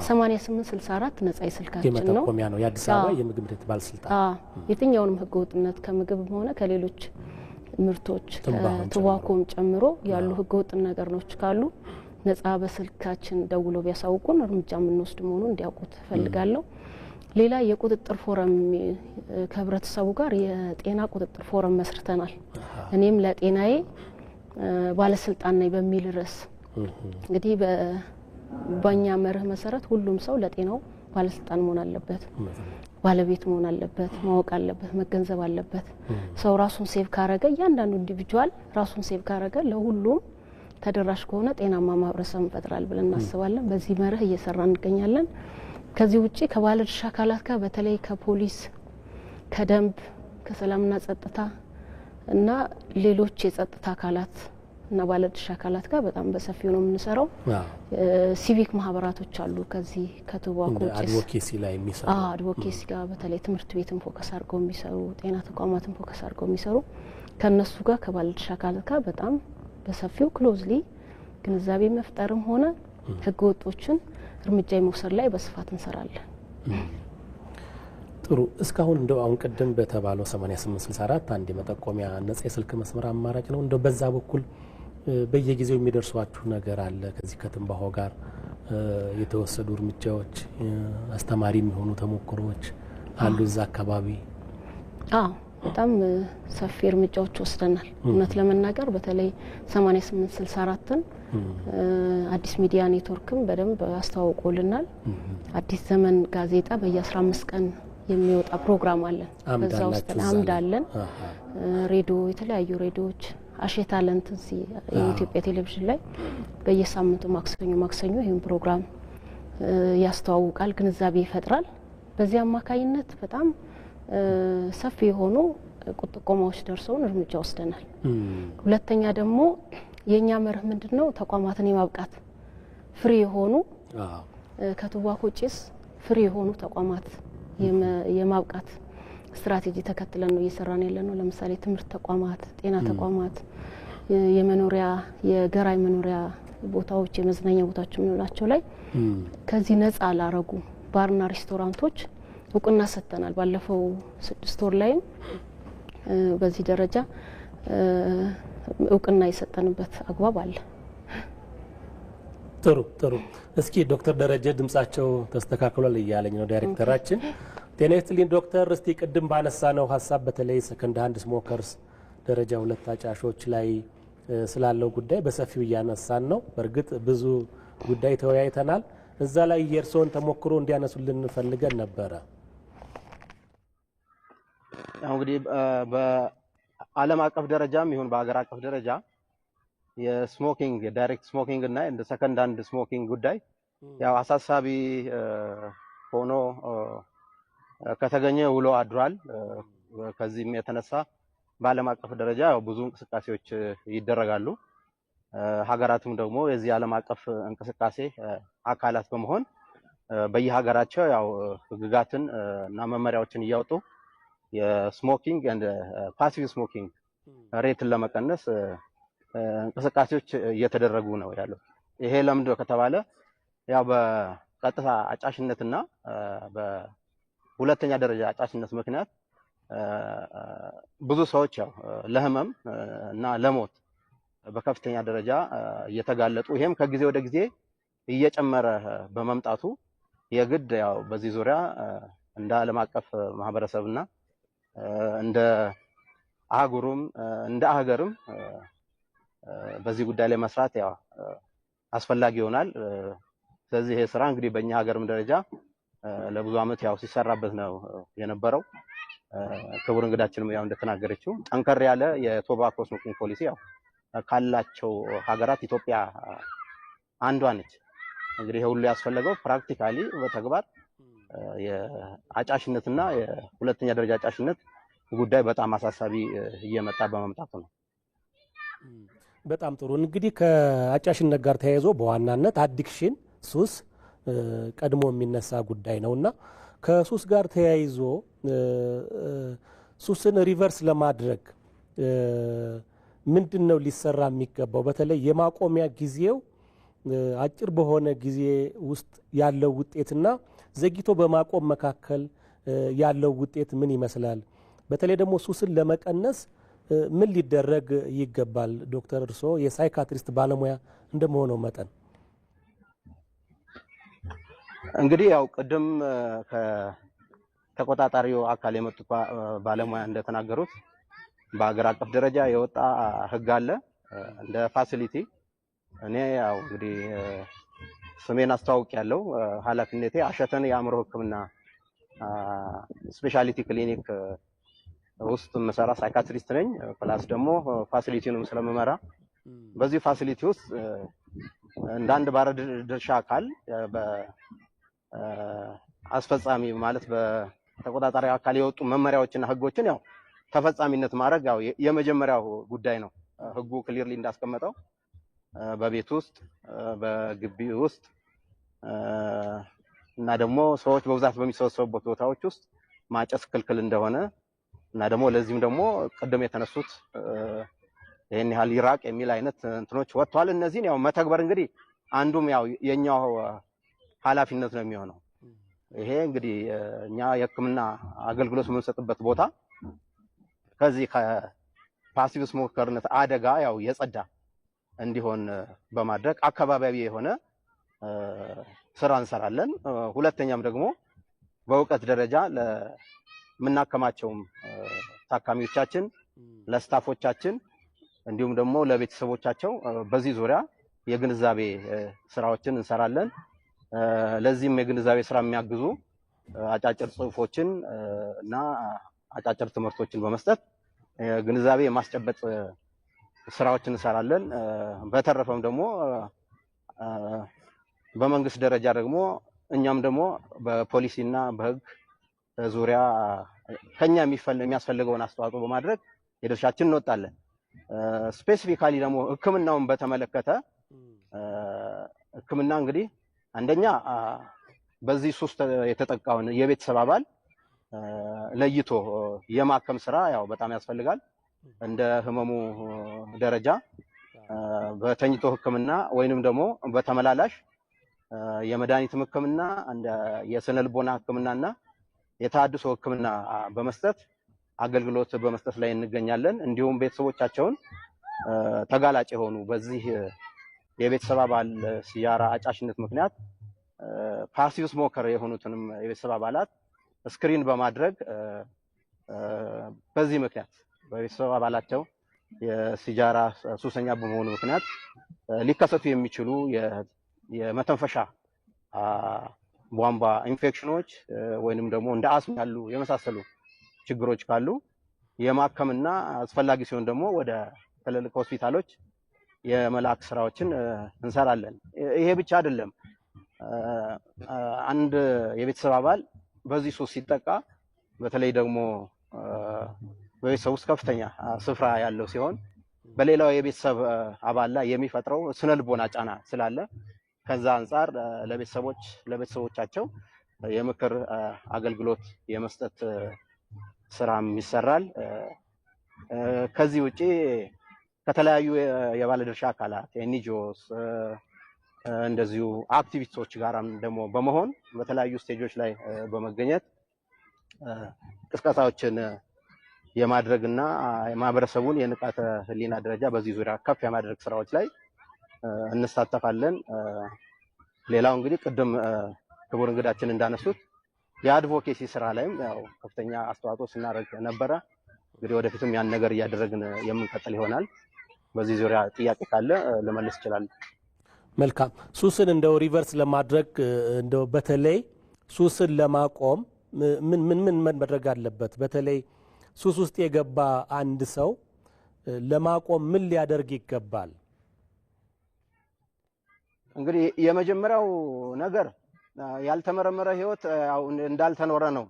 8864 ነጻ የስልካችን ነው። የመጠቆሚያ ነው። የአዲስ አበባ የምግብ መድኃኒት ባለስልጣን የትኛውንም ህገ ወጥነት ከምግብም ሆነ ከሌሎች ምርቶች ትንባሆም ጨምሮ ያሉ ህገ ወጥ ነገሮች ካሉ ነጻ በስልካችን ደውሎ ቢያሳውቁን እርምጃ የምንወስድ መሆኑን እንዲያውቁት እፈልጋለሁ። ሌላ የቁጥጥር ፎረም ከህብረተሰቡ ጋር የጤና ቁጥጥር ፎረም መስርተናል። እኔም ለጤናዬ ባለስልጣን ነኝ በሚል ርዕስ እንግዲህ በእኛ መርህ መሰረት ሁሉም ሰው ለጤናው ባለስልጣን መሆን አለበት፣ ባለቤት መሆን አለበት፣ ማወቅ አለበት፣ መገንዘብ አለበት። ሰው ራሱን save ካረገ፣ እያንዳንዱ individual ራሱን save ካረገ ለሁሉም ተደራሽ ከሆነ ጤናማ ማህበረሰብ እንፈጥራል ብለን እናስባለን። በዚህ መርህ እየሰራ እንገኛለን። ከዚህ ውጭ ከባለድርሻ አካላት ጋር በተለይ ከፖሊስ፣ ከደንብ፣ ከሰላምና ጸጥታ እና ሌሎች የጸጥታ አካላት እና ባለድርሻ አካላት ጋር በጣም በሰፊው ነው የምንሰራው። ሲቪክ ማህበራቶች አሉ። ከዚህ ከ tobacco ጭስ advocacy ላይ የሚሰሩ። Advocacy ጋር በተለይ ትምህርት ቤትን focus አድርገው የሚሰሩ፣ ጤና ተቋማትን focus አድርገው የሚሰሩ፣ ከእነሱ ጋር ከባለድርሻ አካላት ጋር በጣም በሰፊው closely ግንዛቤ መፍጠርም ሆነ ህገ ወጦችን እርምጃ የመውሰድ ላይ በስፋት እንሰራለን። ጥሩ። እስካሁን እንደው አሁን ቅድም በተባለው 8864 አንድ የመጠቆሚያ ነጻ የስልክ መስመር አማራጭ ነው። እንደው በዛ በኩል በየጊዜው የሚደርሷችሁ ነገር አለ? ከዚህ ከትንባሆ ጋር የተወሰዱ እርምጃዎች፣ አስተማሪ የሚሆኑ ተሞክሮዎች አሉ እዛ አካባቢ? አዎ፣ በጣም ሰፊ እርምጃዎች ወስደናል። እውነት ለመናገር በተለይ 8864ን አዲስ ሚዲያ ኔትወርክም በደንብ አስተዋውቆልናል። አዲስ ዘመን ጋዜጣ በየ15 ቀን የሚወጣ ፕሮግራም አለን። አምድ በዛ ውስጥ አላችሁ እዛ አምድ ላይ? አለን። ሬዲዮ፣ የተለያዩ ሬዲዮዎች፣ አሼ ታለንት እዚህ የኢትዮጵያ ቴሌቪዥን ላይ በየሳምንቱ ማክሰኞ ማክሰኞ ይህን ፕሮግራም ያስተዋውቃል፣ ግንዛቤ ይፈጥራል። በዚህ አማካኝነት በጣም ሰፊ የሆኑ ጥቆማዎች ደርሰውን እርምጃ ወስደናል። ሁለተኛ ደግሞ የእኛ መርህ ምንድን ነው? ተቋማትን የማብቃት free የሆኑ ከ tobacco ጭስ free የሆኑ ተቋማት የማብቃት ስትራቴጂ ተከትለን ነው እየሰራን ያለ ነው። ለምሳሌ ትምህርት ተቋማት፣ ጤና ተቋማት፣ የመኖሪያ የጋራ የመኖሪያ ቦታዎች፣ የመዝናኛ ቦታዎች የምንላቸው ላይ ከዚህ ነጻ ላረጉ ባርና ሬስቶራንቶች እውቅና ሰጥተናል። ባለፈው 6 ወር ላይም በዚህ ደረጃ እውቅና የሰጠንበት አግባብ አለ። ጥሩ ጥሩ። እስኪ ዶክተር ደረጀ ድምጻቸው ተስተካክሏል እያለኝ ነው ዳይሬክተራችን። ጤና ይስጥልኝ ዶክተር። እስቲ ቅድም ባነሳነው ሀሳብ በተለይ second hand smokers ደረጃ ሁለት አጫሾች ላይ ስላለው ጉዳይ በሰፊው እያነሳን ነው። በእርግጥ ብዙ ጉዳይ ተወያይተናል። እዛ ላይ የእርስዎን ተሞክሮ እንዲያነሱልን ፈልገን ነበረ። ያው እንግዲህ በዓለም አቀፍ ደረጃም ይሁን በሀገር አቀፍ ደረጃ የ smoking፣ direct smoking እና እንደ second hand smoking ጉዳይ ያው አሳሳቢ ሆኖ ከተገኘ ውሎ አድሯል። ከዚህም የተነሳ በዓለም አቀፍ ደረጃ ያው ብዙ እንቅስቃሴዎች ይደረጋሉ። ሀገራቱም ደግሞ የዚህ ዓለም አቀፍ እንቅስቃሴ አካላት በመሆን በየሀገራቸው ያው ህግጋትን እና መመሪያዎችን እያወጡ የ smoking and passive smoking rate ን ለመቀነስ እንቅስቃሴዎች እየተደረጉ ነው ያለው። ይሄ ለምንድን ነው ከተባለ ያው በቀጥታ አጫሽነትና በሁለተኛ ደረጃ አጫሽነት ምክንያት ብዙ ሰዎች ያው ለህመም እና ለሞት በከፍተኛ ደረጃ እየተጋለጡ፣ ይሄም ከጊዜ ወደ ጊዜ እየጨመረ በመምጣቱ የግድ ያው በዚህ ዙሪያ እንደ ዓለም አቀፍ ማህበረሰብና እንደ አህጉሩም እንደ ሀገርም በዚህ ጉዳይ ላይ መስራት ያው አስፈላጊ ይሆናል። ስለዚህ ይሄ ስራ እንግዲህ በእኛ ሀገርም ደረጃ ለብዙ ዓመት ያው ሲሰራበት ነው የነበረው። ክቡር እንግዳችንም ያው እንደተናገረችው ጠንከር ያለ የ tobacco smoking policy ያው ካላቸው ሀገራት ኢትዮጵያ አንዷ ነች። እንግዲህ ይሄ ሁሉ ያስፈለገው practically በተግባር የአጫሽነትና የሁለተኛ ደረጃ አጫሽነት ጉዳይ በጣም አሳሳቢ እየመጣ በመምጣቱ ነው። በጣም ጥሩ። እንግዲህ ከአጫሽነት ጋር ተያይዞ በዋናነት addiction ሱስ ቀድሞ የሚነሳ ጉዳይ ነው እና ከሱስ ጋር ተያይዞ ሱስን reverse ለማድረግ ምንድን ነው ሊሰራ የሚገባው? በተለይ የማቆሚያ ጊዜው አጭር በሆነ ጊዜ ውስጥ ያለው ውጤትና ዘግይቶ በማቆም መካከል ያለው ውጤት ምን ይመስላል? በተለይ ደግሞ ሱስን ለመቀነስ ምን ሊደረግ ይገባል? ዶክተር፣ እርስዎ የ psychiatrist ባለሙያ እንደመሆነው መጠን። እንግዲህ ያው ቅድም ከተቆጣጣሪው አካል የመጡት ባለሙያ እንደተናገሩት በሀገር አቀፍ ደረጃ የወጣ ሕግ አለ። እንደ facility እኔ ያው እንግዲህ ስሜን አስተዋውቅ ያለው ኃላፊነቴ አሸተን የአእምሮ ሕክምና specialty clinic ውስጥ የምሰራ psychiatrist ነኝ። Plus ደግሞ facility ውንም ስለምመራ በዚህ facility ውስጥ እንደ አንድ ባለድርሻ አካል፣ በአስፈጻሚ ማለት በተቆጣጣሪ አካል የወጡ መመሪያዎችና ህጎችን ያው ተፈጻሚነት ማድረግ ያው የመጀመሪያው ጉዳይ ነው። ህጉ clearly እንዳስቀመጠው በቤት ውስጥ፣ በግቢ ውስጥ እና ደግሞ ሰዎች በብዛት በሚሰበሰቡበት ቦታዎች ውስጥ ማጨስ ክልክል እንደሆነ እና ደግሞ ለዚህም ደግሞ ቅድም የተነሱት ይህን ያህል ይራቅ የሚል አይነት እንትኖች ወጥተዋል። እነዚህን ያው መተግበር እንግዲህ አንዱም ያው የኛው ኃላፊነት ነው የሚሆነው። ይሄ እንግዲህ እኛ የሕክምና አገልግሎት የምንሰጥበት ቦታ ከዚህ ከ passive smoker ነት አደጋ ያው የጸዳ እንዲሆን በማድረግ አካባቢያዊ የሆነ ስራ እንሰራለን። ሁለተኛም ደግሞ በእውቀት ደረጃ ለምናከማቸውም ታካሚዎቻችን፣ ለ staff ኦቻችን እንዲሁም ደግሞ ለቤተሰቦቻቸው በዚህ ዙሪያ የግንዛቤ ስራዎችን እንሰራለን። ለዚህም የግንዛቤ ስራ የሚያግዙ አጫጭር ጽሁፎችን እና አጫጭር ትምህርቶችን በመስጠት ግንዛቤ የማስጨበጥ ስራዎችን እንሰራለን። በተረፈም ደግሞ በመንግስት ደረጃ ደግሞ እኛም ደግሞ በፖሊሲና በህግ ዙሪያ ከኛ የሚያስፈልገውን አስተዋጽኦ በማድረግ የድርሻችን እንወጣለን። Specifically ደግሞ ሕክምናውን በተመለከተ፣ ሕክምና እንግዲህ አንደኛ በዚህ ሱስ የተጠቃውን የቤተሰብ አባል ለይቶ የማከም ስራ ያው በጣም ያስፈልጋል። እንደ ህመሙ ደረጃ በተኝቶ ሕክምና ወይንም ደግሞ በተመላላሽ የመድኃኒትም ሕክምና፣ እንደ የስነ ልቦና ሕክምናና የተሃድሶ ሕክምና በመስጠት አገልግሎት በመስጠት ላይ እንገኛለን። እንዲሁም ቤተሰቦቻቸውን ተጋላጭ የሆኑ፣ በዚህ የቤተሰብ አባል ሲጃራ አጫሽነት ምክንያት passive smoker የሆኑትንም የቤተሰብ አባላት screen በማድረግ፣ በዚህ ምክንያት በቤተሰብ አባላቸው የሲጃራ ሱሰኛ በመሆኑ ምክንያት ሊከሰቱ የሚችሉ የመተንፈሻ ቧንቧ ኢንፌክሽኖች ወይንም ደግሞ እንደ አስም ያሉ የመሳሰሉ ችግሮች ካሉ የማከምና አስፈላጊ ሲሆን ደግሞ ወደ ትልልቅ ሆስፒታሎች የመላክ ስራዎችን እንሰራለን። ይሄ ብቻ አይደለም። አንድ የቤተሰብ አባል በዚህ ሱስ ሲጠቃ፣ በተለይ ደግሞ በቤተሰብ ውስጥ ከፍተኛ ስፍራ ያለው ሲሆን፣ በሌላው የቤተሰብ አባል ላይ የሚፈጥረው ስነልቦና ጫና ስላለ ከዛ አንጻር ለቤተሰቦቻቸው የምክር አገልግሎት የመስጠት ስራም ይሰራል። ከዚህ ውጪ ከተለያዩ የባለድርሻ አካላት፣ NGOs፣ እንደዚሁ አክቲቪስቶች ጋራም ደግሞ በመሆን በተለያዩ stage ኦች ላይ በመገኘት ቅስቀሳዎችን የማድረግና የማህበረሰቡን የንቃተ ህሊና ደረጃ በዚህ ዙሪያ ከፍ የማድረግ ስራዎች ላይ እንሳተፋለን። ሌላው እንግዲህ ቅድም ክቡር እንግዳችን እንዳነሱት የ advocacy ስራ ላይም ያው ከፍተኛ አስተዋጽኦ ስናደርግ ነበረ። እንግዲህ ወደፊትም ያን ነገር እያደረግን የምንቀጥል ይሆናል። በዚህ ዙሪያ ጥያቄ ካለ ልመልስ እችላለሁ። መልካም። ሱስን እንደው reverse ለማድረግ፣ እንደው በተለይ ሱስን ለማቆም ምን ምን ምን መደረግ አለበት? በተለይ ሱስ ውስጥ የገባ አንድ ሰው ለማቆም ምን ሊያደርግ ይገባል? እንግዲህ የመጀመሪያው ነገር ያልተመረመረ ህይወት ያው እንዳልተኖረ ነው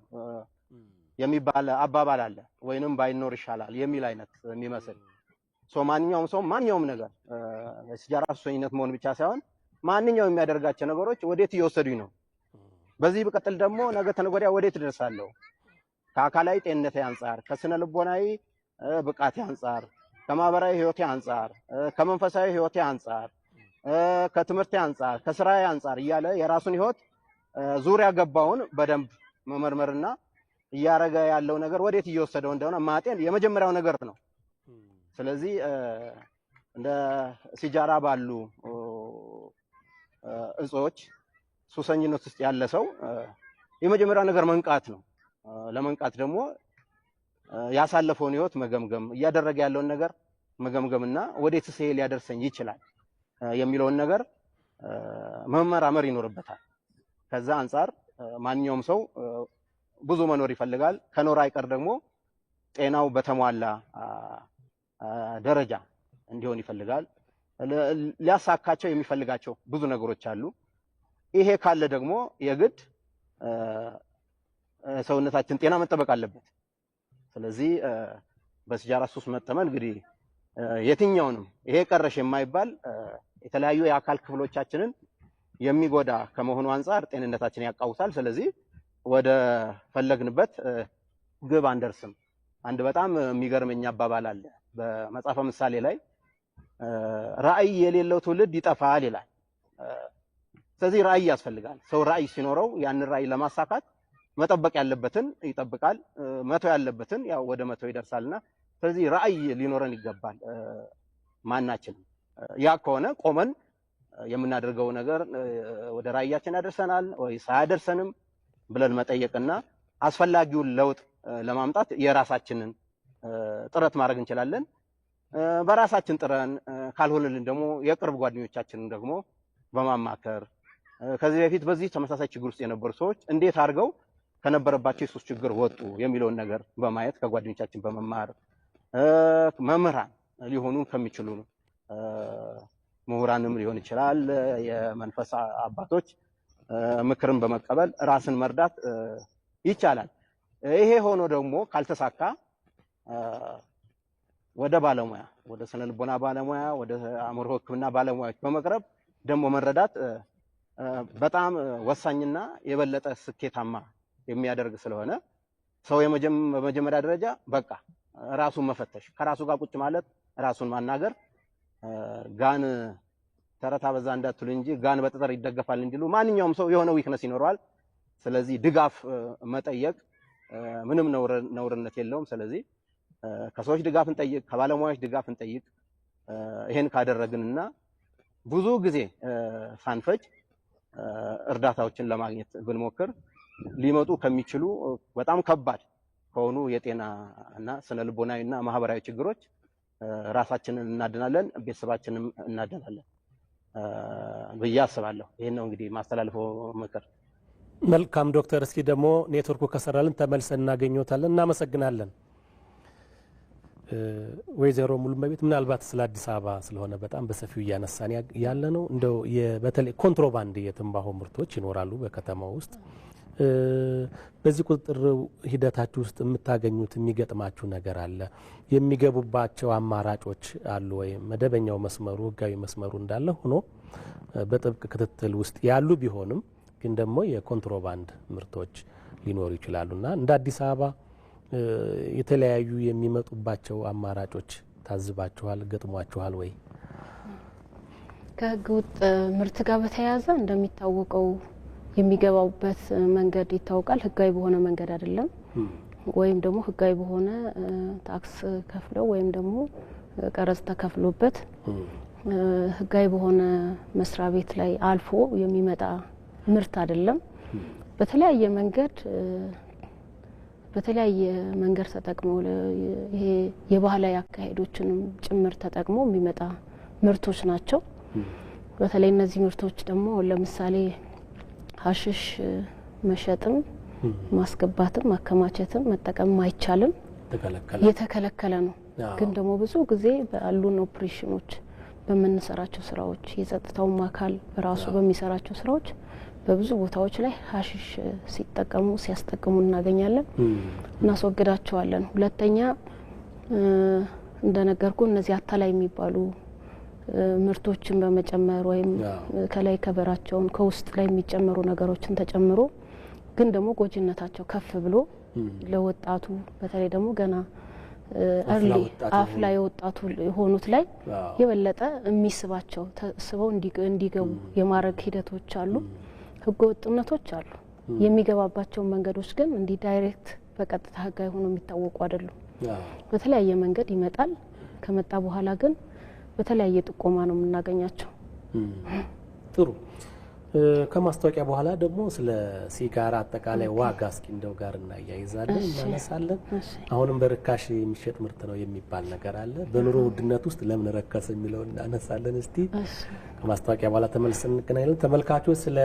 የሚባል አባባል አለ፣ ወይንም ባይኖር ይሻላል የሚል አይነት የሚመስል። So ማንኛውም ሰው ማንኛውም ነገር፣ ሲጃራ ሱሰኝነት መሆን ብቻ ሳይሆን፣ ማንኛውም የሚያደርጋቸው ነገሮች ወዴት እየወሰዱኝ ነው፣ በዚህ ብቀጥል ደግሞ ነገ ተነገ ወዲያ ወዴት እደርሳለሁ፣ ከአካላዊ ጤንነቴ አንጻር፣ ከስነ ልቦናዊ ብቃቴ አንጻር፣ ከማህበራዊ ህይወቴ አንጻር፣ ከመንፈሳዊ ህይወቴ አንጻር፣ ከትምህርቴ አንጻር፣ ከስራዬ አንጻር እያለ የራሱን ህይወት ዙሪያ ገባውን በደንብ መመርመርና እያረገ ያለው ነገር ወዴት እየወሰደው እንደሆነ ማጤን የመጀመሪያው ነገር ነው። ስለዚህ እንደ ሲጃራ ባሉ እጾች ሱሰኝነት ውስጥ ያለ ሰው የመጀመሪያው ነገር መንቃት ነው። ለመንቃት ደግሞ ያሳለፈውን ህይወት መገምገም፣ እያደረገ ያለውን ነገር መገምገምና ወዴትስ ይሄ ሊያደርሰኝ ይችላል የሚለውን ነገር መመራመር ይኖርበታል። ከዛ አንጻር ማንኛውም ሰው ብዙ መኖር ይፈልጋል። ከኖረ አይቀር ደግሞ ጤናው በተሟላ ደረጃ እንዲሆን ይፈልጋል። ሊያሳካቸው የሚፈልጋቸው ብዙ ነገሮች አሉ። ይሄ ካለ ደግሞ የግድ ሰውነታችን ጤና መጠበቅ አለበት። ስለዚህ በሲጃራ ሱስ መጠመድ እንግዲህ የትኛውንም ይሄ ቀረሽ የማይባል የተለያዩ የአካል ክፍሎቻችንን የሚጎዳ ከመሆኑ አንጻር ጤንነታችንን ያቃውሳል። ስለዚህ ወደ ፈለግንበት ግብ አንደርስም። አንድ በጣም የሚገርመኝ አባባል አለ በመጽሐፈ ምሳሌ ላይ፣ ራዕይ የሌለው ትውልድ ይጠፋል ይላል። ስለዚህ ራዕይ ያስፈልጋል። ሰው ራዕይ ሲኖረው ያንን ራዕይ ለማሳካት መጠበቅ ያለበትን ይጠብቃል፣ መተው ያለበትን ያው ወደ መተው ይደርሳልና ስለዚህ ራዕይ ሊኖረን ይገባል ማናችንም። ያ ከሆነ ቆመን የምናደርገው ነገር ወደ ራዕያችን ያደርሰናል ወይ አያደርሰንም ብለን መጠየቅና አስፈላጊውን ለውጥ ለማምጣት የራሳችንን ጥረት ማድረግ እንችላለን። በራሳችን ጥረን ካልሆነልን ደግሞ የቅርብ ጓደኞቻችንን ደግሞ በማማከር፣ ከዚህ በፊት በዚህ ተመሳሳይ ችግር ውስጥ የነበሩ ሰዎች እንዴት አድርገው ከነበረባቸው የሱስ ችግር ወጡ የሚለውን ነገር በማየት፣ ከጓደኞቻችን በመማር፣ መምህራን ሊሆኑ ከሚችሉ ምሁራንም ሊሆን ይችላል፣ የመንፈስ አባቶች ምክርን በመቀበል ራስን መርዳት ይቻላል። ይሄ ሆኖ ደግሞ ካልተሳካ ወደ ባለሙያ፣ ወደ ስነ ልቦና ባለሙያ፣ ወደ አእምሮ ሕክምና ባለሙያዎች በመቅረብ ደግሞ መረዳት በጣም ወሳኝና የበለጠ ስኬታማ የሚያደርግ ስለሆነ ሰው በመጀመሪያ ደረጃ በቃ ራሱን መፈተሽ፣ ከራሱ ጋር ቁጭ ማለት፣ ራሱን ማናገር። ጋን ተረት አበዛ እንዳትሉ እንጂ ጋን በጠጠር ይደገፋል እንዲሉ ማንኛውም ሰው የሆነ weakness ይኖረዋል። ስለዚህ ድጋፍ መጠየቅ ምንም ነውርነት የለውም። ስለዚህ ከሰዎች ድጋፍ እንጠይቅ፣ ከባለሙያዎች ድጋፍ እንጠይቅ። ይሄን ካደረግንና ብዙ ጊዜ ሳንፈጅ እርዳታዎችን ለማግኘት ብንሞክር ሊመጡ ከሚችሉ በጣም ከባድ ከሆኑ የጤና እና ስነ ልቦናዊ እና ማህበራዊ ችግሮች ራሳችንን እናድናለን፣ ቤተሰባችንም እናድናለን ብዬ አስባለሁ። ይህን ነው እንግዲህ ማስተላልፈው ምክር። መልካም ዶክተር፣ እስኪ ደግሞ ኔትወርኩ ከሰራልን ተመልሰን እናገኘታለን። እናመሰግናለን። ወይዘሮ ሙሉመቤት፣ ምናልባት ስለ አዲስ አበባ ስለሆነ በጣም በሰፊው እያነሳን ያለ ነው። እንደው በተለይ ኮንትሮባንድ የትንባሆ ምርቶች ይኖራሉ በከተማው ውስጥ። በዚህ ቁጥጥር ሂደታችሁ ውስጥ የምታገኙት የሚገጥማችሁ ነገር አለ? የሚገቡባቸው አማራጮች አሉ ወይ? መደበኛው መስመሩ፣ ህጋዊ መስመሩ እንዳለ ሆኖ በጥብቅ ክትትል ውስጥ ያሉ ቢሆንም ግን ደግሞ የኮንትሮባንድ ምርቶች ሊኖሩ ይችላሉና እንደ አዲስ አበባ የተለያዩ የሚመጡባቸው አማራጮች ታዝባችኋል፣ ገጥሟችኋል ወይ? ከህገ ወጥ ምርት ጋር በተያያዘ እንደሚታወቀው የሚገባበት መንገድ ይታወቃል። ህጋዊ በሆነ መንገድ አይደለም፣ ወይም ደግሞ ህጋዊ በሆነ ታክስ ከፍለው ወይም ደግሞ ቀረጽ ተከፍሎበት ህጋዊ በሆነ መስሪያ ቤት ላይ አልፎ የሚመጣ ምርት አይደለም። በተለያየ መንገድ ተጠቅመው፣ ይሄ የባህላዊ አካሄዶችንም ጭምር ተጠቅሞ የሚመጣ ምርቶች ናቸው። በተለይ እነዚህ ምርቶች ደግሞ ለምሳሌ ሀሽሽ መሸጥም ማስገባትም ማከማቸትም መጠቀምም አይቻልም፣ የተከለከለ ነው። ግን ደግሞ ብዙ ጊዜ ባሉን ኦፕሬሽኖች፣ በምንሰራቸው ስራዎች፣ የጸጥታውም አካል ራሱ በሚሰራቸው ስራዎች በብዙ ቦታዎች ላይ ሀሽሽ ሲጠቀሙ ሲያስጠቅሙ እናገኛለን፣ እናስወግዳቸዋለን። ሁለተኛ እንደነገርኩ እነዚህ አታላይ የሚባሉ ምርቶችን በመጨመር ወይም ከላይ ከበራቸውን ከውስጥ ላይ የሚጨመሩ ነገሮችን ተጨምሮ ግን ደግሞ ጎጂነታቸው ከፍ ብሎ ለወጣቱ፣ በተለይ ደግሞ ገና early አፍላ የወጣቱ የሆኑት ላይ የበለጠ የሚስባቸው፣ ተስበው እንዲገቡ የማድረግ ሂደቶች አሉ። ህገ ወጥነቶች አሉ። የሚገባባቸው መንገዶች ግን እንዲህ direct በቀጥታ ህጋዊ ሆኖ የሚታወቁ አይደሉም። በተለያየ መንገድ ይመጣል። ከመጣ በኋላ ግን በተለያየ ጥቆማ ነው የምናገኛቸው። ጥሩ። ከማስታወቂያ በኋላ ደግሞ ስለ ሲጋራ አጠቃላይ ዋጋ እስኪ እንደው ጋር እናያይዛለን፣ እናነሳለን። አሁንም በርካሽ የሚሸጥ ምርት ነው የሚባል ነገር አለ። በኑሮ ውድነት ውስጥ ለምን ረከሰ የሚለውን እናነሳለን። እስቲ ከማስታወቂያ በኋላ ተመልሰን እንገናኛለን። ተመልካቾች፣ ስለ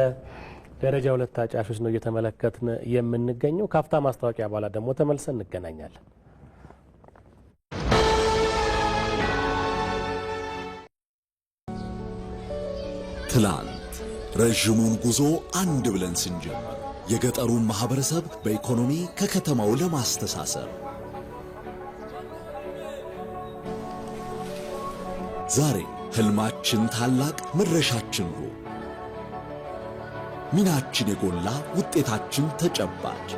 ደረጃ 2 አጫሾች ነው እየተመለከትን የምንገኘው። ካፍታ ማስታወቂያ በኋላ ደግሞ ተመልሰን እንገናኛለን። ትላንት ረዥሙን ጉዞ አንድ ብለን ስንጀምር የገጠሩን ማህበረሰብ በኢኮኖሚ ከከተማው ለማስተሳሰር፣ ዛሬ ህልማችን ታላቅ፣ መድረሻችን ሩቅ፣ ሚናችን የጎላ፣ ውጤታችን ተጨባጭ፣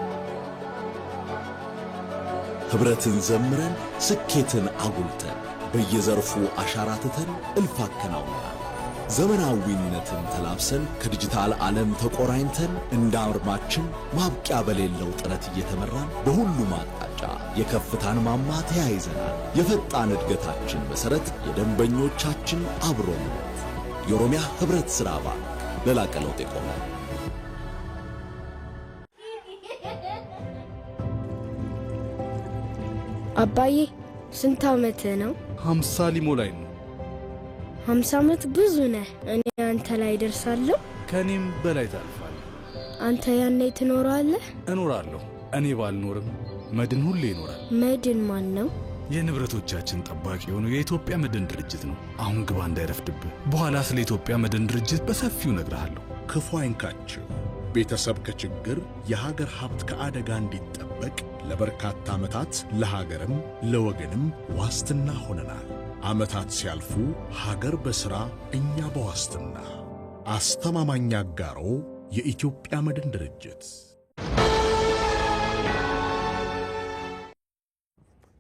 ኅብረትን ዘምረን ስኬትን አጉልተን በየዘርፉ አሻራ ትተን እልፍ አከናውነናል። ዘመናዊነትን ተላብሰን ከዲጂታል ዓለም ተቆራኝተን እንደ አርማችን ማብቂያ በሌለው ጥረት እየተመራን በሁሉም አቅጣጫ የከፍታን ማማ ተያይዘናል። የፈጣን እድገታችን መሠረት የደንበኞቻችን አብሮነት። የኦሮሚያ ኅብረት ሥራ ባንክ ለላቀ ለውጥ የቆመ። አባዬ፣ ስንት ዓመትህ ነው? 50 ሊሞላኝ ነው። 50 ዓመት ብዙ ነህ። እኔ አንተ ላይ ደርሳለሁ። ከእኔም በላይ ታልፋለህ። አንተ ያኔ ትኖራለህ? እኖራለሁ። እኔ ባልኖርም መድን ሁሌ ይኖራል። መድን ማን ነው? የንብረቶቻችን ጠባቂ የሆነው የኢትዮጵያ መድን ድርጅት ነው። አሁን ግባ እንዳይረፍድብህ። በኋላ ስለ ኢትዮጵያ መድን ድርጅት በሰፊው እነግርሃለሁ። ክፉ አይንካችሁ። ቤተሰብ ከችግር፣ የሀገር ሀብት ከአደጋ እንዲጠበቅ ለበርካታ ዓመታት ለሀገርም ለወገንም ዋስትና ሆነናል። ዓመታት ሲያልፉ ሀገር በሥራ፣ እኛ በዋስትና። አስተማማኝ አጋሮ የኢትዮጵያ መድን ድርጅት።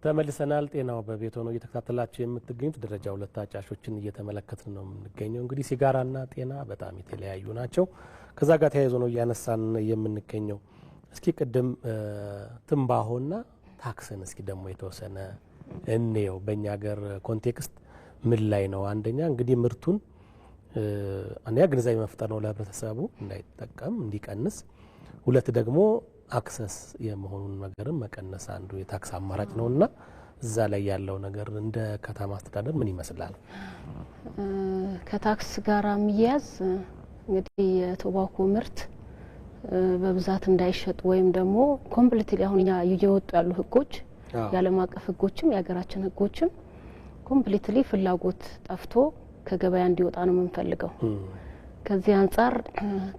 ተመልሰናል። ጤናው በቤት ሆነው እየተከታተላችሁ የምትገኙት ደረጃ 2 አጫሾችን እየተመለከትን ነው የምንገኘው። እንግዲህ ሲጋራና ጤና በጣም የተለያዩ ናቸው። ከዛ ጋር ተያይዞ ነው እያነሳን የምንገኘው። እስኪ ቅድም ትንባሆና ታክስን እስኪ ደግሞ የተወሰነ እንየው። በእኛ ሀገር context ምን ላይ ነው? አንደኛ እንግዲህ ምርቱን አንደኛ ግንዛቤ መፍጠር ነው ለህብረተሰቡ እንዳይጠቀም እንዲቀንስ፣ ሁለት ደግሞ access የመሆኑን ነገርን መቀነስ አንዱ የታክስ አማራጭ ነውና እዛ ላይ ያለው ነገር እንደ ከተማ አስተዳደር ምን ይመስላል? ከታክስ ጋር የሚያያዝ እንግዲህ የ tobacco ምርት በብዛት እንዳይሸጥ ወይም ደግሞ completely አሁን እኛ እየወጡ ያሉ ህጎች፣ የዓለም አቀፍ ህጎችም የሀገራችን ህጎችም completely ፍላጎት ጠፍቶ ከገበያ እንዲወጣ ነው የምንፈልገው። ከዚህ አንጻር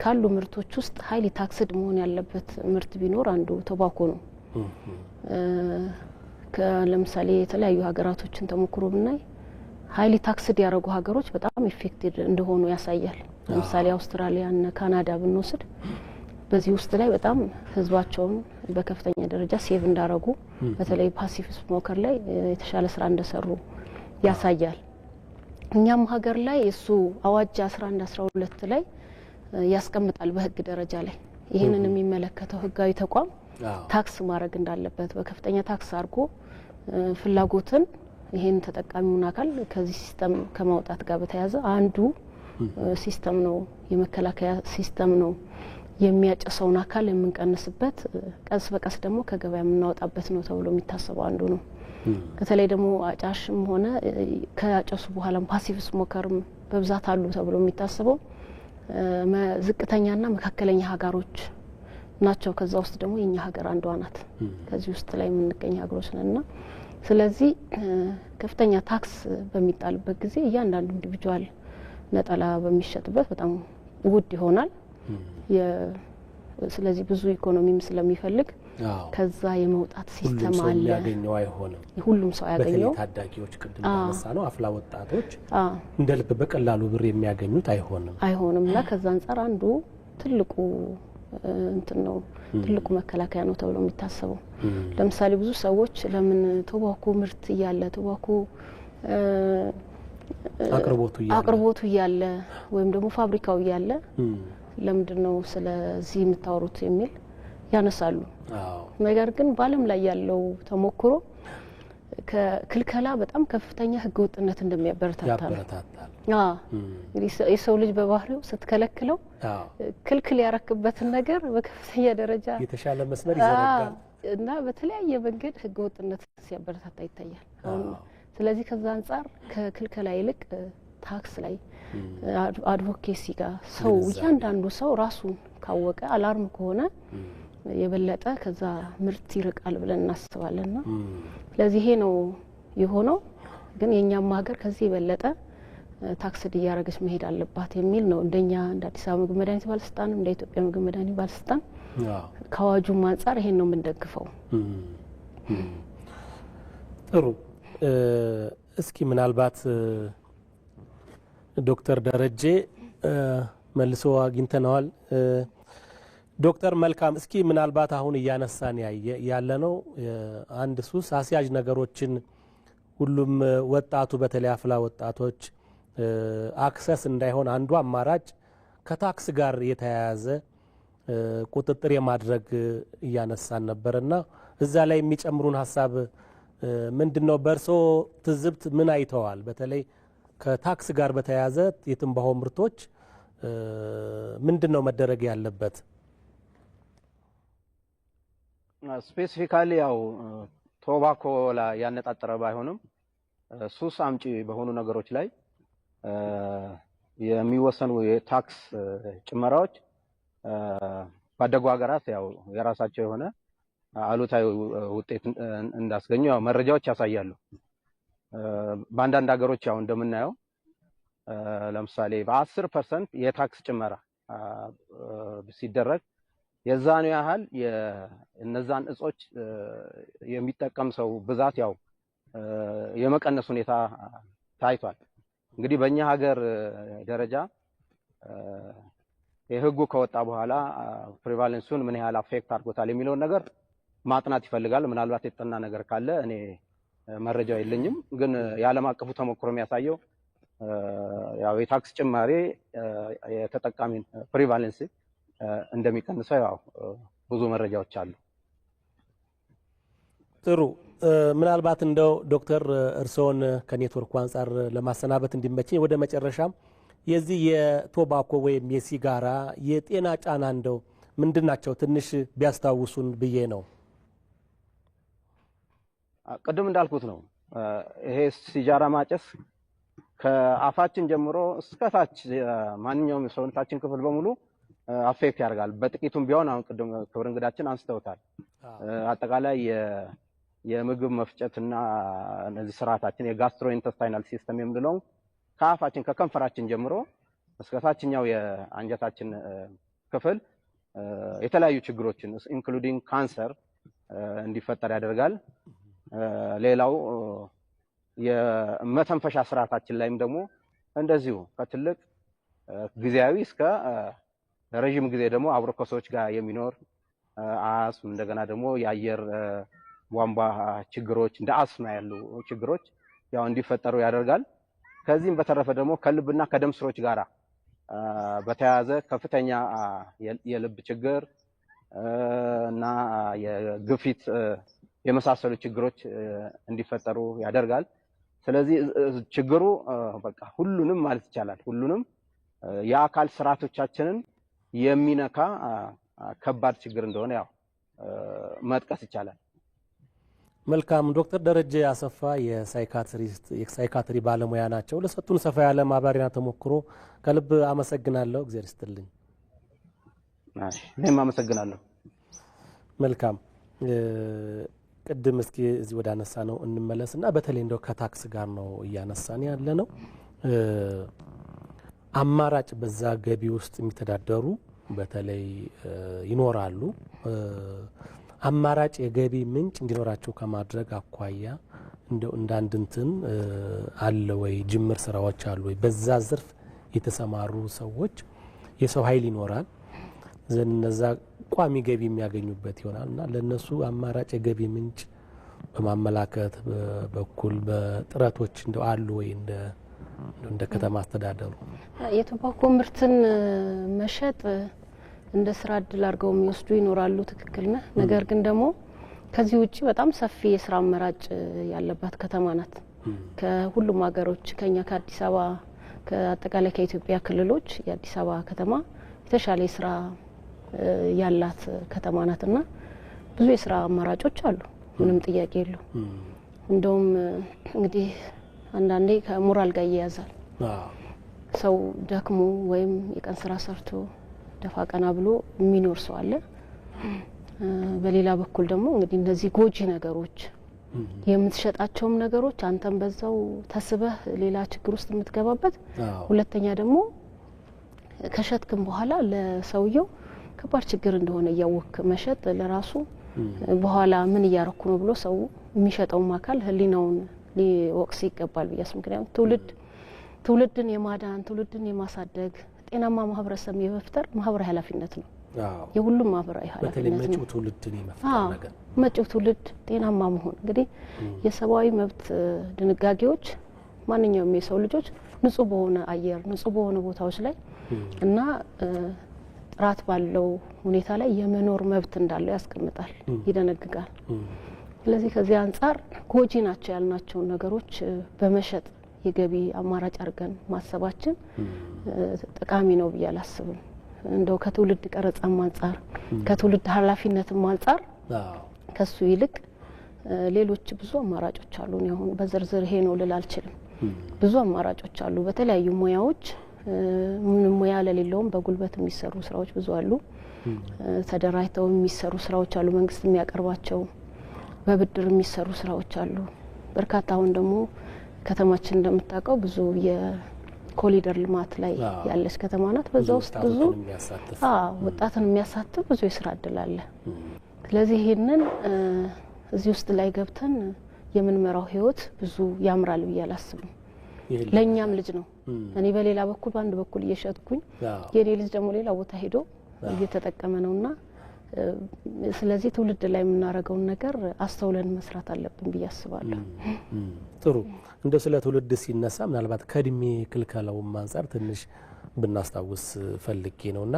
ካሉ ምርቶች ውስጥ highly taxed መሆን ያለበት ምርት ቢኖር አንዱ tobacco ነው። ለምሳሌ የተለያዩ ሀገራቶችን ተሞክሮ ብናይ highly taxed ያደረጉ ሀገሮች በጣም effective እንደሆኑ ያሳያል። ለምሳሌ አውስትራሊያና ካናዳ ብንወስድ በዚህ ውስጥ ላይ በጣም ህዝባቸውን በከፍተኛ ደረጃ save እንዳረጉ፣ በተለይ passive smoker ላይ የተሻለ ስራ እንደሰሩ ያሳያል። እኛም ሀገር ላይ እሱ አዋጅ 11 12 ላይ ያስቀምጣል። በህግ ደረጃ ላይ ይህንን የሚመለከተው ህጋዊ ተቋም ታክስ ማድረግ እንዳለበት፣ በከፍተኛ ታክስ አድርጎ ፍላጎትን ይህን ተጠቃሚውን አካል ከዚህ system ከማውጣት ጋር በተያያዘ አንዱ system ነው፣ የመከላከያ system ነው። የሚያጨሰውን አካል የምንቀንስበት፣ ቀስ በቀስ ደግሞ ከገበያ የምናወጣበት ነው ተብሎ የሚታሰበው አንዱ ነው። በተለይ ደግሞ አጫሽም ሆነ ከያጨሱ በኋላም passive smoker ም በብዛት አሉ ተብሎ የሚታሰበው ዝቅተኛና መካከለኛ ሀገሮች ናቸው። ከዛ ውስጥ ደግሞ የኛ ሀገር አንዷ ናት። ከዚህ ውስጥ ላይ የምንገኝ ሀገሮች ነንና ስለዚህ ከፍተኛ ታክስ በሚጣልበት ጊዜ እያንዳንዱ individual ነጠላ በሚሸጥበት በጣም ውድ ይሆናል። ስለዚህ ብዙ ኢኮኖሚም ስለሚፈልግ ከዛ የመውጣት system አለ። የሚያገኘው አይሆንም። ሁሉም ሰው ያገኘው በተለይ ታዳጊዎች፣ ቅድም እንዳነሳ ነው አፍላ ወጣቶች እንደ ልብ በቀላሉ ብር የሚያገኙት አይሆንም። አይሆንም እና ከዛ አንጻር አንዱ ትልቁ እንትን ነው፣ ትልቁ መከላከያ ነው ተብሎ የሚታሰበው። ለምሳሌ ብዙ ሰዎች ለምን tobacco ምርት እያለ፣ tobacco አቅርቦቱ እያለ ወይም ደግሞ ፋብሪካው እያለ ለምንድን ነው ስለዚህ የምታወሩት የሚል ያነሳሉ። ነገር ግን በዓለም ላይ ያለው ተሞክሮ ከክልከላ በጣም ከፍተኛ ህገወጥነት እንደሚያበረታታ ነው። እንግዲህ የሰው ልጅ በባህሪው ስትከለክለው ክልክል ያረክበትን ነገር በከፍተኛ ደረጃ የተሻለ መስመር ይዘረጋል እና በተለያየ መንገድ ህገወጥነት ሲያበረታታ ይታያል። ስለዚህ ከዛ አንጻር ከክልከላ ይልቅ ታክስ ላይ advocacy ጋር ሰው እያንዳንዱ ሰው ራሱን ካወቀ፣ alarm ከሆነ የበለጠ ከዛ ምርት ይርቃል ብለን እናስባለንና ስለዚህ ይሄ ነው የሆነው። ግን የእኛም ሀገር ከዚህ የበለጠ taxed እያደረገች መሄድ አለባት የሚል ነው። እንደኛ እንደ አዲስ አበባ ምግብ መድኃኒት ባለስልጣን፣ እንደ ኢትዮጵያ ምግብ መድኃኒት ባለስልጣን ከአዋጁም አንጻር ይሄን ነው የምንደግፈው። ጥሩ። እስኪ ምናልባት ዶክተር ደረጀ መልሶ አግኝተነዋል። ዶክተር መልካም፣ እስኪ ምናልባት አሁን እያነሳን ያለነው አንድ ሱስ አስያዥ ነገሮችን ሁሉም ወጣቱ፣ በተለይ አፍላ ወጣቶች access እንዳይሆን አንዱ አማራጭ ከታክስ ጋር የተያያዘ ቁጥጥር የማድረግ እያነሳን ነበርና እዛ ላይ የሚጨምሩን ሀሳብ ምንድን ነው? በእርሶ ትዝብት ምን አይተዋል? በተለይ ከታክስ ጋር በተያያዘ የትንባሆ ምርቶች ምንድን ነው መደረግ ያለበት? Specifically ያው tobacco ላይ ያነጣጠረ ባይሆንም ሱስ አምጪ በሆኑ ነገሮች ላይ የሚወሰኑ የታክስ ጭመራዎች ባደጉ ሀገራት ያው የራሳቸው የሆነ አሉታዊ ውጤት እንዳስገኙ ያው መረጃዎች ያሳያሉ። በአንዳንድ ሀገሮች ያው እንደምናየው ለምሳሌ በ10% የታክስ ጭመራ ሲደረግ የዛኑ ያህል የእነዛን እጾች የሚጠቀም ሰው ብዛት ያው የመቀነስ ሁኔታ ታይቷል። እንግዲህ በእኛ ሀገር ደረጃ የህጉ ከወጣ በኋላ prevalence ኡን ምን ያህል affect አድርጎታል የሚለውን ነገር ማጥናት ይፈልጋል። ምናልባት የተጠና ነገር ካለ እኔ መረጃው የለኝም። ግን የዓለም አቀፉ ተሞክሮ የሚያሳየው ያው የታክስ ጭማሪ የተጠቃሚን prevalence እንደሚቀንሰው ያው ብዙ መረጃዎች አሉ። ጥሩ። ምናልባት እንደው ዶክተር እርስዎን ከኔትወርኩ አንጻር ለማሰናበት እንዲመቸኝ ወደ መጨረሻም የዚህ የ tobacco ወይም የሲጋራ የጤና ጫና እንደው ምንድን ናቸው ትንሽ ቢያስታውሱን ብዬ ነው። ቅድም እንዳልኩት ነው። ይሄ ሲጃራ ማጨስ ከአፋችን ጀምሮ እስከ ታች ማንኛውም የሰውነታችን ክፍል በሙሉ affect ያደርጋል። በጥቂቱም ቢሆን አሁን ቅድም ክብር እንግዳችን አንስተውታል። አጠቃላይ የምግብ መፍጨትና እነዚህ ስርዓታችን የ gastrointestinal system የምንለው ከአፋችን ከከንፈራችን ጀምሮ እስከ ታችኛው የአንጀታችን ክፍል የተለያዩ ችግሮችን including ካንሰር እንዲፈጠር ያደርጋል። ሌላው የመተንፈሻ ስርዓታችን ላይም ደግሞ እንደዚሁ ከትልቅ ጊዜያዊ እስከ ረዥም ጊዜ ደግሞ አብሮ ከሰዎች ጋር የሚኖር አስም፣ እንደገና ደግሞ የአየር ቧንቧ ችግሮች እንደ አስማ ያሉ ችግሮች ያው እንዲፈጠሩ ያደርጋል። ከዚህም በተረፈ ደግሞ ከልብና ከደም ስሮች ጋራ በተያያዘ ከፍተኛ የልብ ችግር እና የግፊት የመሳሰሉ ችግሮች እንዲፈጠሩ ያደርጋል። ስለዚህ ችግሩ በቃ ሁሉንም ማለት ይቻላል ሁሉንም የአካል ስርዓቶቻችንን የሚነካ ከባድ ችግር እንደሆነ ያው መጥቀስ ይቻላል። መልካም። ዶክተር ደረጀ አሰፋ የ psychiatry ባለሙያ ናቸው። ለሰጡን ሰፋ ያለ ማብራሪያና ተሞክሮ ከልብ አመሰግናለሁ። እግዚአብሔር ይስጥልኝ። እኔም አመሰግናለሁ። መልካም። ቅድም እስኪ እዚህ ወደ አነሳ ነው እንመለስና በተለይ እንደው ከታክስ ጋር ነው እያነሳን ያለ ነው። አማራጭ በዛ ገቢ ውስጥ የሚተዳደሩ በተለይ ይኖራሉ። አማራጭ የገቢ ምንጭ እንዲኖራቸው ከማድረግ አኳያ እንደው እንዳንድ እንትን አለ ወይ? ጅምር ስራዎች አሉ ወይ? በዛ ዘርፍ የተሰማሩ ሰዎች የሰው ኃይል ይኖራል ዘንድ እነዛ ቋሚ ገቢ የሚያገኙበት ይሆናል እና ለእነሱ አማራጭ የገቢ ምንጭ በማመላከት በኩል በጥረቶች እንደው አሉ ወይ እንደ ከተማ አስተዳደሩ? የ tobacco ምርትን መሸጥ እንደ ስራ እድል አድርገው የሚወስዱ ይኖራሉ። ትክክል ነህ። ነገር ግን ደግሞ ከዚህ ውጭ በጣም ሰፊ የስራ አማራጭ ያለባት ከተማ ናት። ከሁሉም ሀገሮች ከኛ ከአዲስ አበባ ከአጠቃላይ ከኢትዮጵያ ክልሎች የአዲስ አበባ ከተማ የተሻለ የስራ ያላት ከተማ ናትና ብዙ የስራ አማራጮች አሉ። ምንም ጥያቄ የለው። እንደውም እንግዲህ አንዳንዴ ከሞራል ጋር ይያያዛል። ሰው ደክሞ ወይም የቀን ስራ ሰርቶ ደፋ ቀና ብሎ የሚኖር ሰው አለ። በሌላ በኩል ደግሞ እንግዲህ እነዚህ ጎጂ ነገሮች የምትሸጣቸውም ነገሮች አንተም በዛው ተስበህ ሌላ ችግር ውስጥ የምትገባበት፣ ሁለተኛ ደግሞ ከሸጥክም በኋላ ለሰውየው ከባድ ችግር እንደሆነ እያወክ መሸጥ ለራሱ በኋላ ምን እያረኩ ነው ብሎ ሰው የሚሸጠውም አካል ሕሊናውን ሊወቅስ ይገባል ብያስ። ምክንያቱም ትውልድን የማዳን፣ ትውልድን የማሳደግ፣ ጤናማ ማህበረሰብ የመፍጠር ማህበራዊ ኃላፊነት ነው። የሁሉም ማህበራዊ በተለይ ኃላፊነት ነው። መጪው ትውልድን የመፍጠር ነገር። መጪው ትውልድ ጤናማ መሆን እንግዲህ የሰብአዊ መብት ድንጋጌዎች ማንኛውም የሰው ልጆች ንጹህ በሆነ አየር፣ ንጹህ በሆነ ቦታዎች ላይ እና ጥራት ባለው ሁኔታ ላይ የመኖር መብት እንዳለው ያስቀምጣል፣ ይደነግጋል። ስለዚህ ከዚህ አንጻር ጎጂ ናቸው ያልናቸውን ነገሮች በመሸጥ የገቢ አማራጭ አድርገን ማሰባችን ጠቃሚ ነው ብዬ አላስብም። እንደው ከትውልድ ቀረጻም አንጻር፣ ከትውልድ ኃላፊነትም አንጻር ከሱ ይልቅ ሌሎች ብዙ አማራጮች አሉ። እኔ አሁን በዝርዝር ይሄ ነው ልል አልችልም። ብዙ አማራጮች አሉ። በተለያዩ ሙያዎች፣ ምንም ሙያ ለሌለውም በጉልበት የሚሰሩ ስራዎች ብዙ አሉ። ተደራጅተው የሚሰሩ ስራዎች አሉ። መንግስት የሚያቀርባቸው በብድር የሚሰሩ ስራዎች አሉ። በርካታ አሁን ደግሞ ከተማችን እንደምታውቀው ብዙ የኮሪደር ልማት ላይ ያለች ከተማ ናት። በዛ ውስጥ ብዙ ወጣቶችን የሚያሳትፍ ወጣትን የሚያሳትፍ ብዙ የስራ እድል አለ። ስለዚህ ይህንን እዚህ ውስጥ ላይ ገብተን የምንመራው ህይወት ብዙ ያምራል ብዬ አላስብም። ለእኛም ልጅ ነው። እኔ በሌላ በኩል በአንድ በኩል እየሸጥኩኝ የኔ ልጅ ደግሞ ሌላ ቦታ ሄዶ እየተጠቀመ ነውና ስለዚህ ትውልድ ላይ የምናደርገውን ነገር አስተውለን መስራት አለብን ብዬ አስባለሁ። ጥሩ፣ እንደው ስለ ትውልድ ሲነሳ ምናልባት ከእድሜ ክልከላውም አንጻር ትንሽ ብናስታውስ ፈልጌ ነውና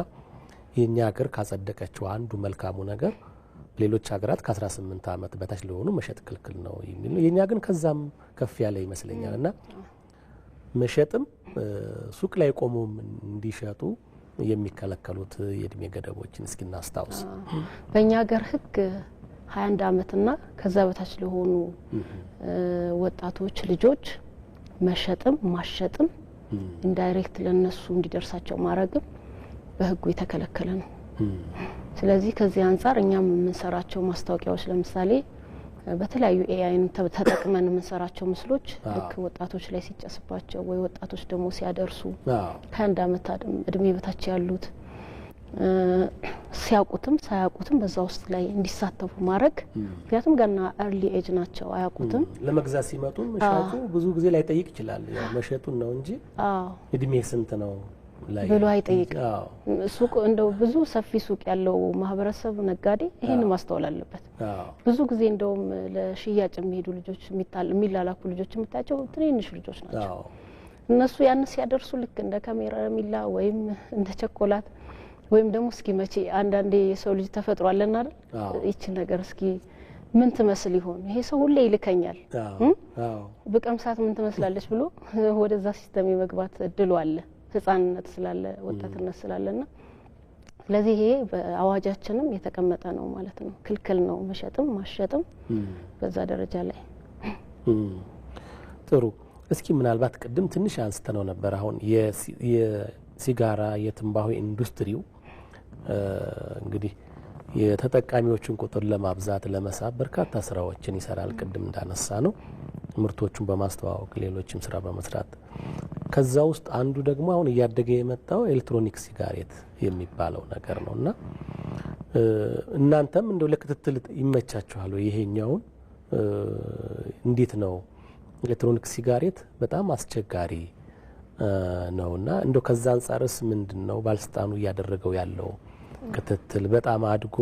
የእኛ ሀገር ካጸደቀችው አንዱ መልካሙ ነገር ሌሎች ሀገራት ከ18 ዓመት በታች ለሆኑ መሸጥ ክልክል ነው የሚል ነው። የእኛ ግን ከዛም ከፍ ያለ ይመስለኛል እና መሸጥም ሱቅ ላይ ቆሞም እንዲሸጡ የሚከለከሉት የእድሜ ገደቦችን እስኪ እናስታውስ። በእኛ ሀገር ህግ 21 ዓመትና ከዛ በታች ለሆኑ ወጣቶች ልጆች መሸጥም ማሸጥም indirect ለነሱ እንዲደርሳቸው ማድረግም በህጉ የተከለከለ ነው። ስለዚህ ከዚህ አንጻር እኛም የምንሰራቸው ማስታወቂያዎች፣ ለምሳሌ በተለያዩ AI ን ተጠቅመን የምንሰራቸው ምስሎች ልክ ወጣቶች ላይ ሲጨስባቸው ወይ ወጣቶች ደግሞ ሲያደርሱ ከ1 ዓመት እድሜ በታች ያሉት ሲያውቁትም ሳያውቁትም በዛ ውስጥ ላይ እንዲሳተፉ ማድረግ፣ ምክንያቱም ገና early age ናቸው፣ አያውቁትም። ለመግዛት ሲመጡም ሻጩ ብዙ ጊዜ ላይጠይቅ ይችላል። ያው መሸጡን ነው እንጂ እድሜ ስንት ነው ላይ ብሎ አይጠይቅም። ሱቅ እንደው ብዙ ሰፊ ሱቅ ያለው ማህበረሰብ ነጋዴ ይሄን ማስተዋል አለበት። ብዙ ጊዜ እንደውም ለሽያጭ የሚሄዱ ልጆች፣ የሚላላኩ ልጆች የምታያቸው ትንንሽ ልጆች ናቸው። እነሱ ያን ሲያደርሱ ልክ እንደ ከረሜላ ወይም እንደ ቸኮላት ወይም ደግሞ እስኪ መቼ አንዳንዴ የሰው ልጅ ተፈጥሮ አለና አይደል፣ ይችን ነገር እስኪ ምን ትመስል ይሆን፣ ይሄ ሰው ሁሌ ይልከኛል፣ ብቀምሳት ምን ትመስላለች ብሎ ወደዛ system የመግባት እድሉ አለ። ህጻንነት ስላለ፣ ወጣትነት ስላለና ስለዚህ ይሄ በአዋጃችንም የተቀመጠ ነው ማለት ነው። ክልክል ነው መሸጥም ማሸጥም በዛ ደረጃ ላይ። ጥሩ። እስኪ ምናልባት ቅድም ትንሽ አንስተነው ነበር። አሁን የሲጋራ የትንባሆ ኢንዱስትሪው እንግዲህ የተጠቃሚዎችን ቁጥር ለማብዛት፣ ለመሳብ በርካታ ስራዎችን ይሰራል። ቅድም እንዳነሳ ነው ምርቶቹን በማስተዋወቅ፣ ሌሎችም ስራ በመስራት፣ ከዛ ውስጥ አንዱ ደግሞ አሁን እያደገ የመጣው electronic cigarette የሚባለው ነገር ነው እና እናንተም እንደው ለክትትል ይመቻችኋል ወይ? ይሄኛውን እንዴት ነው? Electronic cigarette በጣም አስቸጋሪ ነውና እንደው ከዛ አንጻርስ ምንድን ነው ባለስልጣኑ እያደረገው ያለው ክትትል? በጣም አድጎ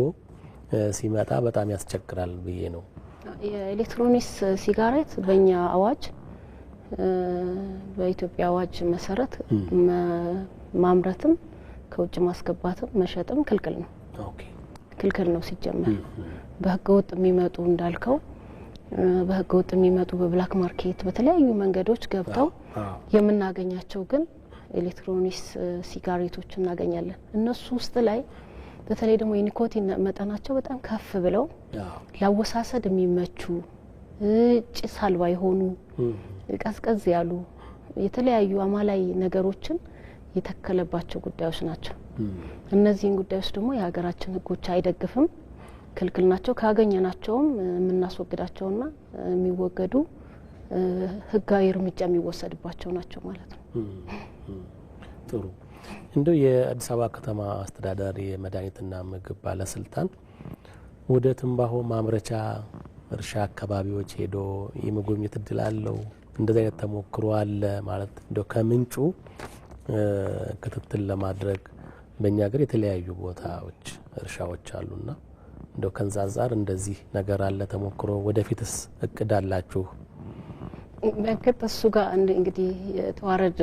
ሲመጣ በጣም ያስቸግራል ብዬ ነው። የኤሌክትሮኒክስ cigarette በእኛ አዋጅ፣ በኢትዮጵያ አዋጅ መሰረት ማምረትም ከውጭ ማስገባትም መሸጥም ክልክል ነው። ክልክል ነው ሲጀመር። በህገወጥ የሚመጡ፣ እንዳልከው በህገወጥ የሚመጡ፣ በ black market በተለያዩ መንገዶች ገብተው የምናገኛቸው ግን ኤሌክትሮኒክስ cigarette ኦች እናገኛለን። እነሱ ውስጥ ላይ በተለይ ደግሞ የኒኮቲን መጠናቸው በጣም ከፍ ብለው ለአወሳሰድ የሚመቹ፣ ጭስ አልባ የሆኑ፣ ቀዝቀዝ ያሉ የተለያዩ አማላይ ነገሮችን የተከለባቸው ጉዳዮች ናቸው። እነዚህን ጉዳዮች ደግሞ የሀገራችን ህጎች አይደግፍም። ክልክል ናቸው። ካገኘናቸውም የምናስወግዳቸውና የሚወገዱ ህጋዊ እርምጃ የሚወሰድባቸው ናቸው ማለት ነው። ጥሩ። እንደው የአዲስ አበባ ከተማ አስተዳደር የመድኃኒትና ምግብ ባለስልጣን ወደ ትንባሆ ማምረቻ እርሻ አካባቢዎች ሄዶ የመጎብኘት እድል አለው? እንደዚህ አይነት ተሞክሮ አለ ማለት እንደው ከምንጩ ክትትል ለማድረግ በእኛ ሀገር የተለያዩ ቦታዎች እርሻዎች አሉና እንደው ከዛ አንጻር እንደዚህ ነገር አለ ተሞክሮ፣ ወደፊትስ እቅድ አላችሁ? በእርግጥ እሱ ጋር እንግዲህ የተዋረድ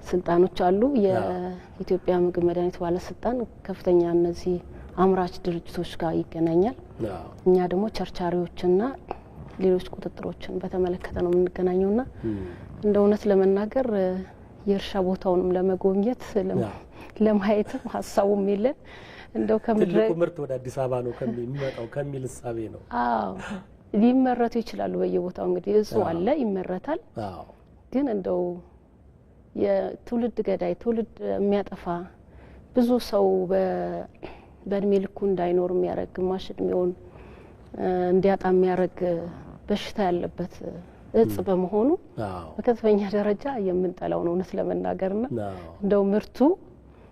ስልጣኖች አሉ። የኢትዮጵያ ምግብ መድኃኒት ባለስልጣን ከፍተኛ እነዚህ አምራች ድርጅቶች ጋር ይገናኛል። እኛ ደግሞ ቸርቻሪዎችና ሌሎች ቁጥጥሮችን በተመለከተ ነው የምንገናኘውና እንደ እውነት ለመናገር የእርሻ ቦታውንም ለመጎብኘት ለማየትም ሀሳቡም የለን። እንደው ትልቁ ምርት ወደ አዲስ አበባ ነው የሚመጣው ከሚል እሳቤ ነው። አዎ፣ ሊመረቱ ይችላሉ በየቦታው፣ እንግዲህ እጹ አለ፣ ይመረታል። ግን እንደው የትውልድ ገዳይ፣ ትውልድ የሚያጠፋ፣ ብዙ ሰው በእድሜ ልኩ እንዳይኖር የሚያደርግ፣ ግማሽ እድሜውን እንዲያጣ የሚያደርግ በሽታ ያለበት እጽ በመሆኑ በከፍተኛ ደረጃ የምንጠላው ነው እውነት ለመናገርና እንደው ምርቱ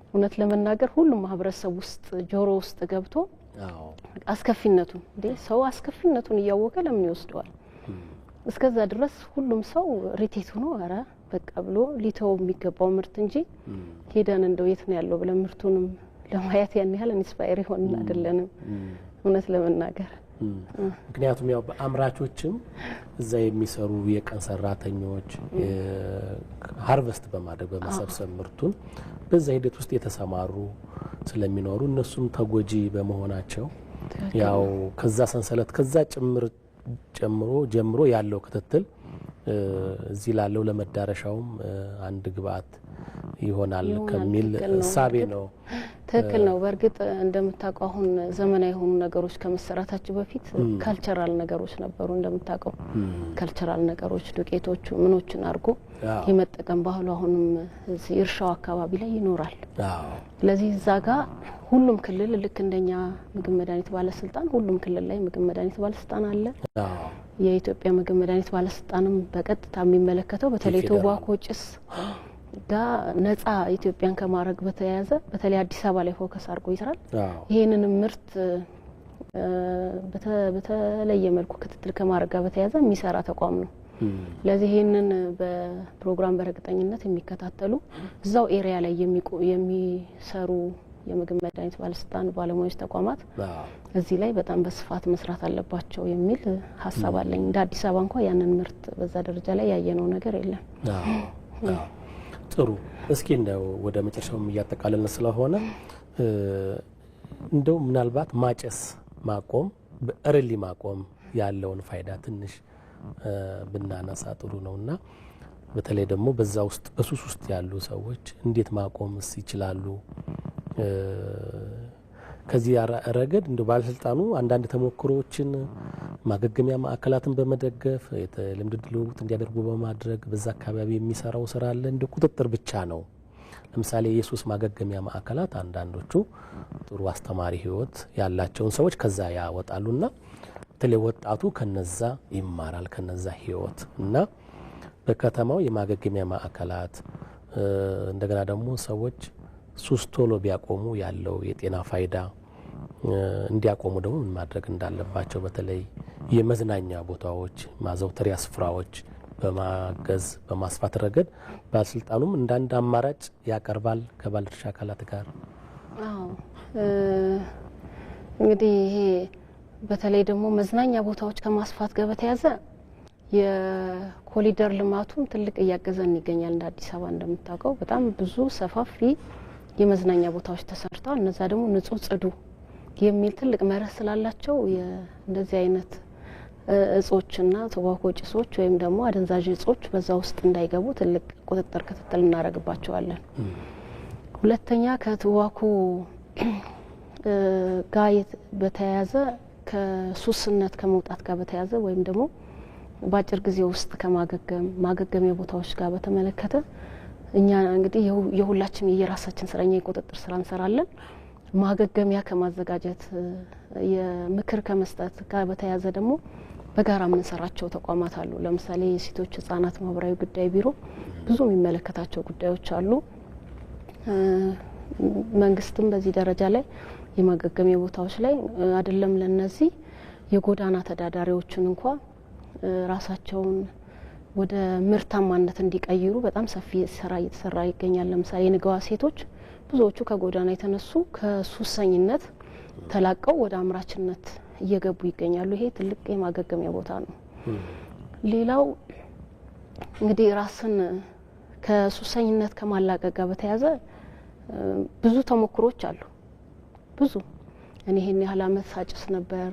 እውነት ለመናገር ሁሉም ማህበረሰብ ውስጥ ጆሮ ውስጥ ገብቶ አስከፊነቱን፣ እንዴ ሰው አስከፊነቱን እያወቀ ለምን ይወስደዋል? እስከዛ ድረስ ሁሉም ሰው irritate ሆኖ ኧረ በቃ ብሎ ሊተው የሚገባው ምርት እንጂ ሄደን እንደው የት ነው ያለው ብለን ምርቱንም ለማየት ያን ያህል inspire የሆንን አይደለንም እውነት ለመናገር። ምክንያቱም ያው በአምራቾችም እዛ የሚሰሩ የቀን ሰራተኞች harvest በማድረግ፣ በመሰብሰብ ምርቱን በዛ ሂደት ውስጥ የተሰማሩ ስለሚኖሩ እነሱም ተጎጂ በመሆናቸው ያው ከዛ ሰንሰለት ከዛ ጭምር ጨምሮ ጀምሮ ያለው ክትትል እዚህ ላለው ለመዳረሻውም አንድ ግብአት ይሆናል ከሚል እሳቤ ነው። ትክክል ነው። በእርግጥ እንደምታውቀው አሁን ዘመናዊ የሆኑ ነገሮች ከመሰራታቸው በፊት cultural ነገሮች ነበሩ። እንደምታውቀው cultural ነገሮች ዱቄቶቹ ምኖችን አድርጎ የመጠቀም ባህሉ አሁንም እዚህ እርሻው አካባቢ ላይ ይኖራል። ስለዚህ እዛ ጋ ሁሉም ክልል ልክ እንደኛ ምግብ መድኃኒት ባለስልጣን ሁሉም ክልል ላይ ምግብ መድኃኒት ባለስልጣን አለ። የኢትዮጵያ ምግብ መድኃኒት ባለስልጣንም በቀጥታ የሚመለከተው በተለይ tobacco ጭስ ጋር ነጻ ኢትዮጵያን ከማድረግ በተያያዘ በተለይ አዲስ አበባ ላይ focus አድርጎ ይሰራል። ይህንንም ምርት በተለየ መልኩ ክትትል ከማድረግ ጋር በተያያዘ የሚሰራ ተቋም ነው። ስለዚህ ይህንን በፕሮግራም በእርግጠኝነት የሚከታተሉ፣ እዛው area ላይ የሚሰሩ የምግብ መድኃኒት ባለስልጣን ባለሙያዎች፣ ተቋማት እዚህ ላይ በጣም በስፋት መስራት አለባቸው የሚል ሀሳብ አለኝ። እንደ አዲስ አበባ እንኳ ያንን ምርት በዛ ደረጃ ላይ ያየነው ነገር የለም። ጥሩ። እስኪ እንደው ወደ መጨረሻውም እያጠቃለልን ስለሆነ እንደው ምናልባት ማጨስ ማቆም፣ በ early ማቆም ያለውን ፋይዳ ትንሽ ብናነሳ ጥሩ ነውና በተለይ ደግሞ በዛ ውስጥ በሱስ ውስጥ ያሉ ሰዎች እንዴት ማቆምስ ይችላሉ? ከዚህ ረገድ እንደ ባለስልጣኑ አንዳንድ ተሞክሮዎችን ማገገሚያ ማዕከላትን በመደገፍ፣ ልምድ ልውውጥ እንዲያደርጉ በማድረግ በዛ አካባቢ የሚሰራው ስራ አለ። እንደ ቁጥጥር ብቻ ነው። ለምሳሌ የሱስ ማገገሚያ ማዕከላት አንዳንዶቹ ጥሩ አስተማሪ ህይወት ያላቸውን ሰዎች ከዛ ያወጣሉና በተለይ ወጣቱ ከነዛ ይማራል፣ ከነዛ ህይወት። እና በከተማው የማገገሚያ ማዕከላት፣ እንደገና ደግሞ ሰዎች ሱስ ቶሎ ቢያቆሙ ያለው የጤና ፋይዳ፣ እንዲያቆሙ ደግሞ ምን ማድረግ እንዳለባቸው በተለይ የመዝናኛ ቦታዎች፣ ማዘውተሪያ ስፍራዎች በማገዝ በማስፋት ረገድ ባለስልጣኑም እንደ አንድ አማራጭ ያቀርባል ከባለድርሻ አካላት ጋር። አዎ፣ እንግዲህ ይሄ በተለይ ደግሞ መዝናኛ ቦታዎች ከማስፋት ጋር በተያያዘ የኮሪደር ልማቱም ትልቅ እያገዘን ይገኛል። እንደ አዲስ አበባ እንደምታውቀው በጣም ብዙ ሰፋፊ የመዝናኛ ቦታዎች ተሰርተዋል። እነዛ ደግሞ ንጹህ፣ ጽዱ የሚል ትልቅ መርህ ስላላቸው እንደዚህ አይነት እጾችና tobacco ጭሶች ወይም ደግሞ አደንዛዥ እጾች በዛ ውስጥ እንዳይገቡ ትልቅ ቁጥጥር ክትትል እናደርግባቸዋለን። ሁለተኛ ከ tobacco ጋር በተያያዘ ከሱስነት ከመውጣት ጋር በተያያዘ ወይም ደግሞ በአጭር ጊዜ ውስጥ ከማገገም ማገገሚያ ቦታዎች ጋር በተመለከተ እኛ እንግዲህ የሁላችን የየራሳችን ስራ፣ እኛ የቁጥጥር ስራ እንሰራለን። ማገገሚያ ከማዘጋጀት፣ የምክር ከመስጠት ጋር በተያያዘ ደግሞ በጋራ የምንሰራቸው ተቋማት አሉ። ለምሳሌ የሴቶች ህጻናት ማህበራዊ ጉዳይ ቢሮ ብዙ የሚመለከታቸው ጉዳዮች አሉ። መንግስትም በዚህ ደረጃ ላይ የማገገሚያ ቦታዎች ላይ አይደለም ለነዚህ የጎዳና ተዳዳሪዎችን እንኳ ራሳቸውን ወደ ምርታማነት እንዲቀይሩ በጣም ሰፊ ስራ እየተሰራ ይገኛል። ለምሳሌ የንገዋ ሴቶች ብዙዎቹ ከጎዳና የተነሱ ከሱሰኝነት ተላቀው ወደ አምራችነት እየገቡ ይገኛሉ። ይሄ ትልቅ የማገገሚያ ቦታ ነው። ሌላው እንግዲህ ራስን ከሱሰኝነት ከማላቀቅ ጋር በተያያዘ ብዙ ተሞክሮች አሉ። ብዙ እኔ ይሄን ያህል አመት ሳጭስ ነበር፣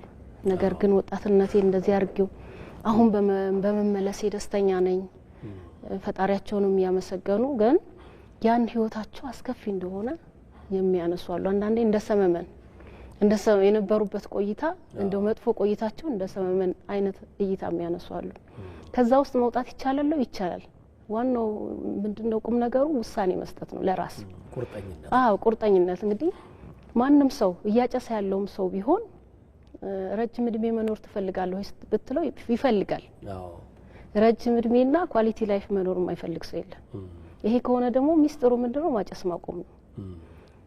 ነገር ግን ወጣትነቴ እንደዚህ አድርጌው አሁን በመመለሴ ደስተኛ ነኝ፣ ፈጣሪያቸውንም እያመሰገኑ ግን ያን ህይወታቸው አስከፊ እንደሆነ የሚያነሱ አሉ። አንዳንዴ እንደ ሰመመን እንደ የነበሩበት ቆይታ እንደ መጥፎ ቆይታቸው እንደ ሰመመን አይነት እይታ የሚያነሱ አሉ። ከዛ ውስጥ መውጣት ይቻላል? ይቻላል። ዋናው ምንድነው ቁም ነገሩ ውሳኔ መስጠት ነው ለራስ ቁርጠኝነት። አዎ ቁርጠኝነት። እንግዲህ ማንም ሰው እያጨሰ ያለውም ሰው ቢሆን ረጅም እድሜ መኖር ትፈልጋለህ ወይ ብትለው ይፈልጋል። ረጅም እድሜና quality life መኖር የማይፈልግ ሰው የለም። ይሄ ከሆነ ደግሞ ሚስጥሩ ምንድነው? ማጨስ ማቆም ነው።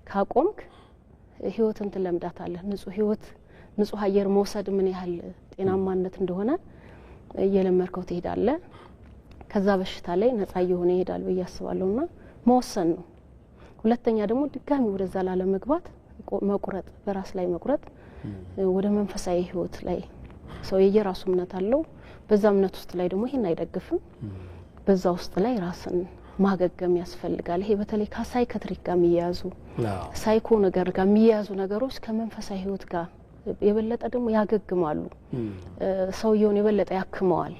ካቆምክ ህይወትን ትለምዳታለህ። ንጹህ ህይወት፣ ንጹህ አየር መውሰድ ምን ያህል ጤናማነት እንደሆነ እየለመድከው ትሄዳለህ። ከዛ በሽታ ላይ ነጻ እየሆነ ይሄዳል ብዬ አስባለሁና መወሰን ነው። ሁለተኛ ደግሞ ድጋሚ ወደዛ ላለመግባት መቁረጥ፣ በራስ ላይ መቁረጥ፣ ወደ መንፈሳዊ ህይወት ላይ ሰው የየራሱ እምነት አለው። በዛ እምነት ውስጥ ላይ ደግሞ ይሄን አይደግፍም። በዛ ውስጥ ላይ ራስን ማገገም ያስፈልጋል። ይሄ በተለይ ከ psychiatric ጋር የሚያያዙ ሳይኮ ነገር ጋር የሚያያዙ ነገሮች ከመንፈሳዊ ህይወት ጋር የበለጠ ደግሞ ያገግማሉ። ሰውየውን የበለጠ ያክመዋል፣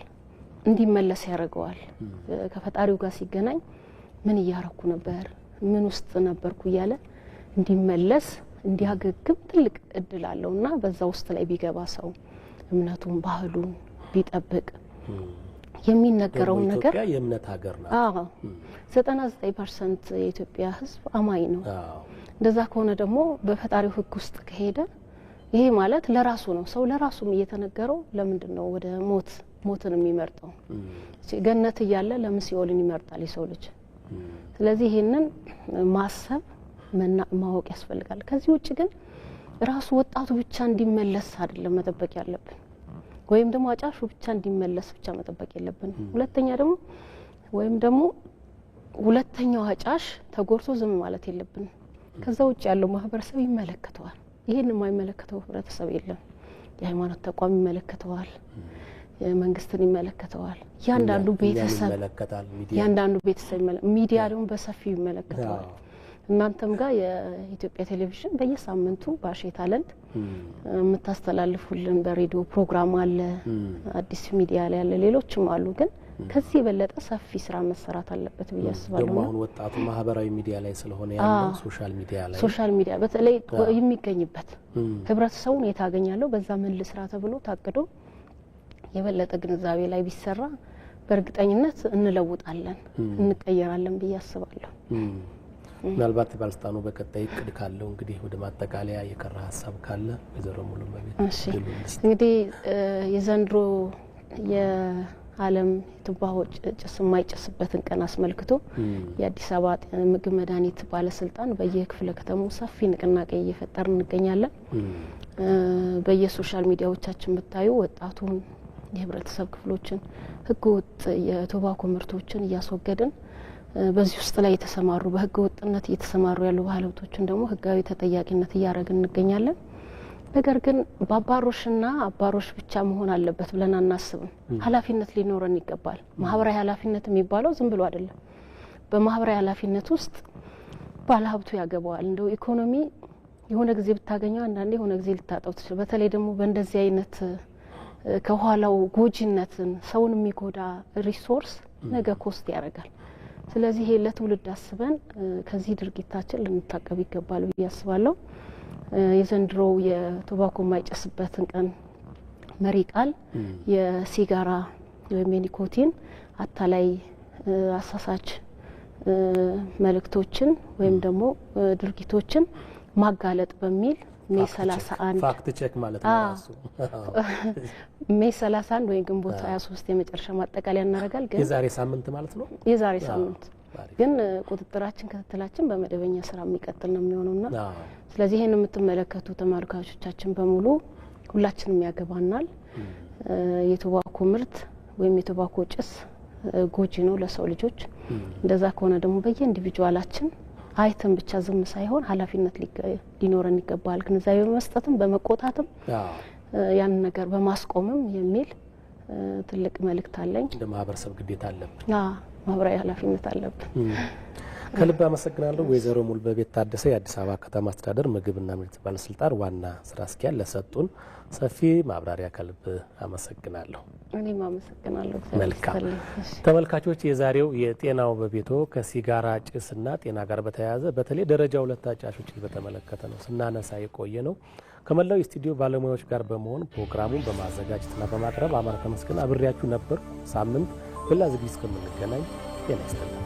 እንዲመለስ ያደርገዋል። ከፈጣሪው ጋር ሲገናኝ ምን እያረኩ ነበር፣ ምን ውስጥ ነበርኩ እያለ እንዲመለስ እንዲያገግም ትልቅ እድል አለውና በዛ ውስጥ ላይ ቢገባ ሰው እምነቱን ባህሉን ቢጠብቅ የሚነገረውን ነገር ኢትዮጵያ የእምነት ሀገር ናት። አዎ 99% የኢትዮጵያ ህዝብ አማኝ ነው። እንደዛ ከሆነ ደግሞ በፈጣሪው ህግ ውስጥ ከሄደ ይሄ ማለት ለራሱ ነው። ሰው ለራሱም እየተነገረው ለምንድን ነው ወደ ሞትን የሚመርጠው? ገነት እያለ ለምን ሲኦልን ይመርጣል የሰው ልጅ? ስለዚህ ይሄንን ማሰብ ማወቅ ያስፈልጋል። ከዚህ ውጭ ግን ራሱ ወጣቱ ብቻ እንዲመለስ አይደለም መጠበቅ ያለብን፣ ወይም ደግሞ አጫሹ ብቻ እንዲመለስ ብቻ መጠበቅ የለብንም። ሁለተኛ ደግሞ ወይም ደግሞ ሁለተኛው አጫሽ ተጎድቶ ዝም ማለት የለብንም። ከዛ ውጭ ያለው ማህበረሰብ ይመለከተዋል። ይሄን የማይመለከተው ህብረተሰብ የለም። የሃይማኖት ተቋም ይመለከተዋል፣ መንግስትን ይመለከተዋል፣ እያንዳንዱ ቤተሰብ እያንዳንዱ ቤተሰብ ሚዲያ ደግሞ በሰፊው ይመለከተዋል። እናንተም ጋር የኢትዮጵያ ቴሌቪዥን በየሳምንቱ ባሼ ታለንት የምታስተላልፉልን በሬዲዮ ፕሮግራም አለ፣ አዲስ ሚዲያ ላይ ያለ ሌሎችም አሉ። ግን ከዚህ የበለጠ ሰፊ ስራ መሰራት አለበት ብዬ አስባለሁ። ደግሞ አሁን ወጣቱ ማህበራዊ ሚዲያ ላይ ስለሆነ ያለው social media ላይ social media በተለይ የሚገኝበት ህብረተሰቡን የት አገኛለሁ በዛ ምን ልስራ ተብሎ ታቅዶ የበለጠ ግንዛቤ ላይ ቢሰራ በእርግጠኝነት እንለውጣለን፣ እንቀየራለን ብዬ አስባለሁ። ምናልባት ባለስልጣኑ በቀጣይ እቅድ ካለው እንግዲህ ወደ ማጠቃለያ የቀረ ሀሳብ ካለ ወይዘሮ ሙሉመቤት። እሺ እንግዲህ የዘንድሮ የዓለም የትንባሆ ጭስ የማይጨስበትን ቀን አስመልክቶ የአዲስ አበባ ምግብ መድኃኒት ባለስልጣን በየክፍለ ከተማው ሰፊ ንቅናቄ እየፈጠርን እንገኛለን። በየ social media ዎቻችን ብታዩ ወጣቱን፣ የህብረተሰብ ክፍሎችን ህገወጥ የ tobacco ምርቶችን እያስወገድን በዚህ ውስጥ ላይ የተሰማሩ በህገ ወጥነት እየተሰማሩ ያሉ ባለሀብቶችን ደግሞ ህጋዊ ተጠያቂነት እያደረግን እንገኛለን። ነገር ግን በአባሮሽና አባሮሽ ብቻ መሆን አለበት ብለን አናስብም። ኃላፊነት ሊኖረን ይገባል። ማህበራዊ ኃላፊነት የሚባለው ዝም ብሎ አይደለም። በማህበራዊ ኃላፊነት ውስጥ ባለሀብቱ ያገባዋል። እንደው ኢኮኖሚ የሆነ ጊዜ ብታገኘው አንዳንዴ የሆነ ጊዜ ልታጣው ትችል። በተለይ ደግሞ በእንደዚህ አይነት ከኋላው ጎጂነትን ሰውን የሚጎዳ resource ነገ cost ያደርጋል። ስለዚህ ይሄ ለትውልድ አስበን ከዚህ ድርጊታችን ልንታቀብ ይገባል ብዬ አስባለሁ። የዘንድሮው የ tobacco የማይጨስበትን ቀን መሪ ቃል የሲጋራ ወይም የኒኮቲን አታላይ አሳሳች መልእክቶችን ወይም ደግሞ ድርጊቶችን ማጋለጥ በሚል May 31 fact check ማለት ነው ራሱ። May 31 ወይ ግንቦት 23 የመጨረሻ ማጠቃለያ እናደርጋል። ግን የዛሬ ሳምንት ማለት ነው። የዛሬ ሳምንት ግን ቁጥጥራችን ክትትላችን በመደበኛ ስራ የሚቀጥል ነው የሚሆነውና ስለዚህ ይህን የምትመለከቱ ተመልካቾቻችን በሙሉ ሁላችንም ያገባናል። የ tobacco ምርት ወይም የ tobacco ጭስ ጎጂ ነው ለሰው ልጆች። እንደዛ ከሆነ ደግሞ በየ individual ኣችን አይተን ብቻ ዝም ሳይሆን ኃላፊነት ሊኖረን ይገባል። ግንዛቤ በመስጠትም በመቆጣትም ያንን ነገር በማስቆምም የሚል ትልቅ መልእክት አለኝ። እንደ ማህበረሰብ ግዴታ አለብን፣ ማህበራዊ ኃላፊነት አለብን። ከልብ አመሰግናለሁ። ወይዘሮ ሙሉበቤት ታደሰ የአዲስ አበባ ከተማ አስተዳደር ምግብና መድኃኒት ባለስልጣን ዋና ስራ አስኪያጅ ለሰጡን ሰፊ ማብራሪያ ከልብ አመሰግናለሁ። እኔም አመሰግናለሁ። መልካም ተመልካቾች፣ የዛሬው የጤናው በቤቶ ከሲጋራ ጭስና ጤና ጋር በተያያዘ በተለይ ደረጃ ሁለት አጫሾችን በተመለከተ ነው ስናነሳ የቆየ ነው። ከመላው የስቱዲዮ ባለሙያዎች ጋር በመሆን ፕሮግራሙን በማዘጋጀትና በማቅረብ አማረ ተመስገን አብሬያችሁ ነበር። ሳምንት በሌላ ዝግጅት እስከምንገናኝ ጤና ይስጥልን።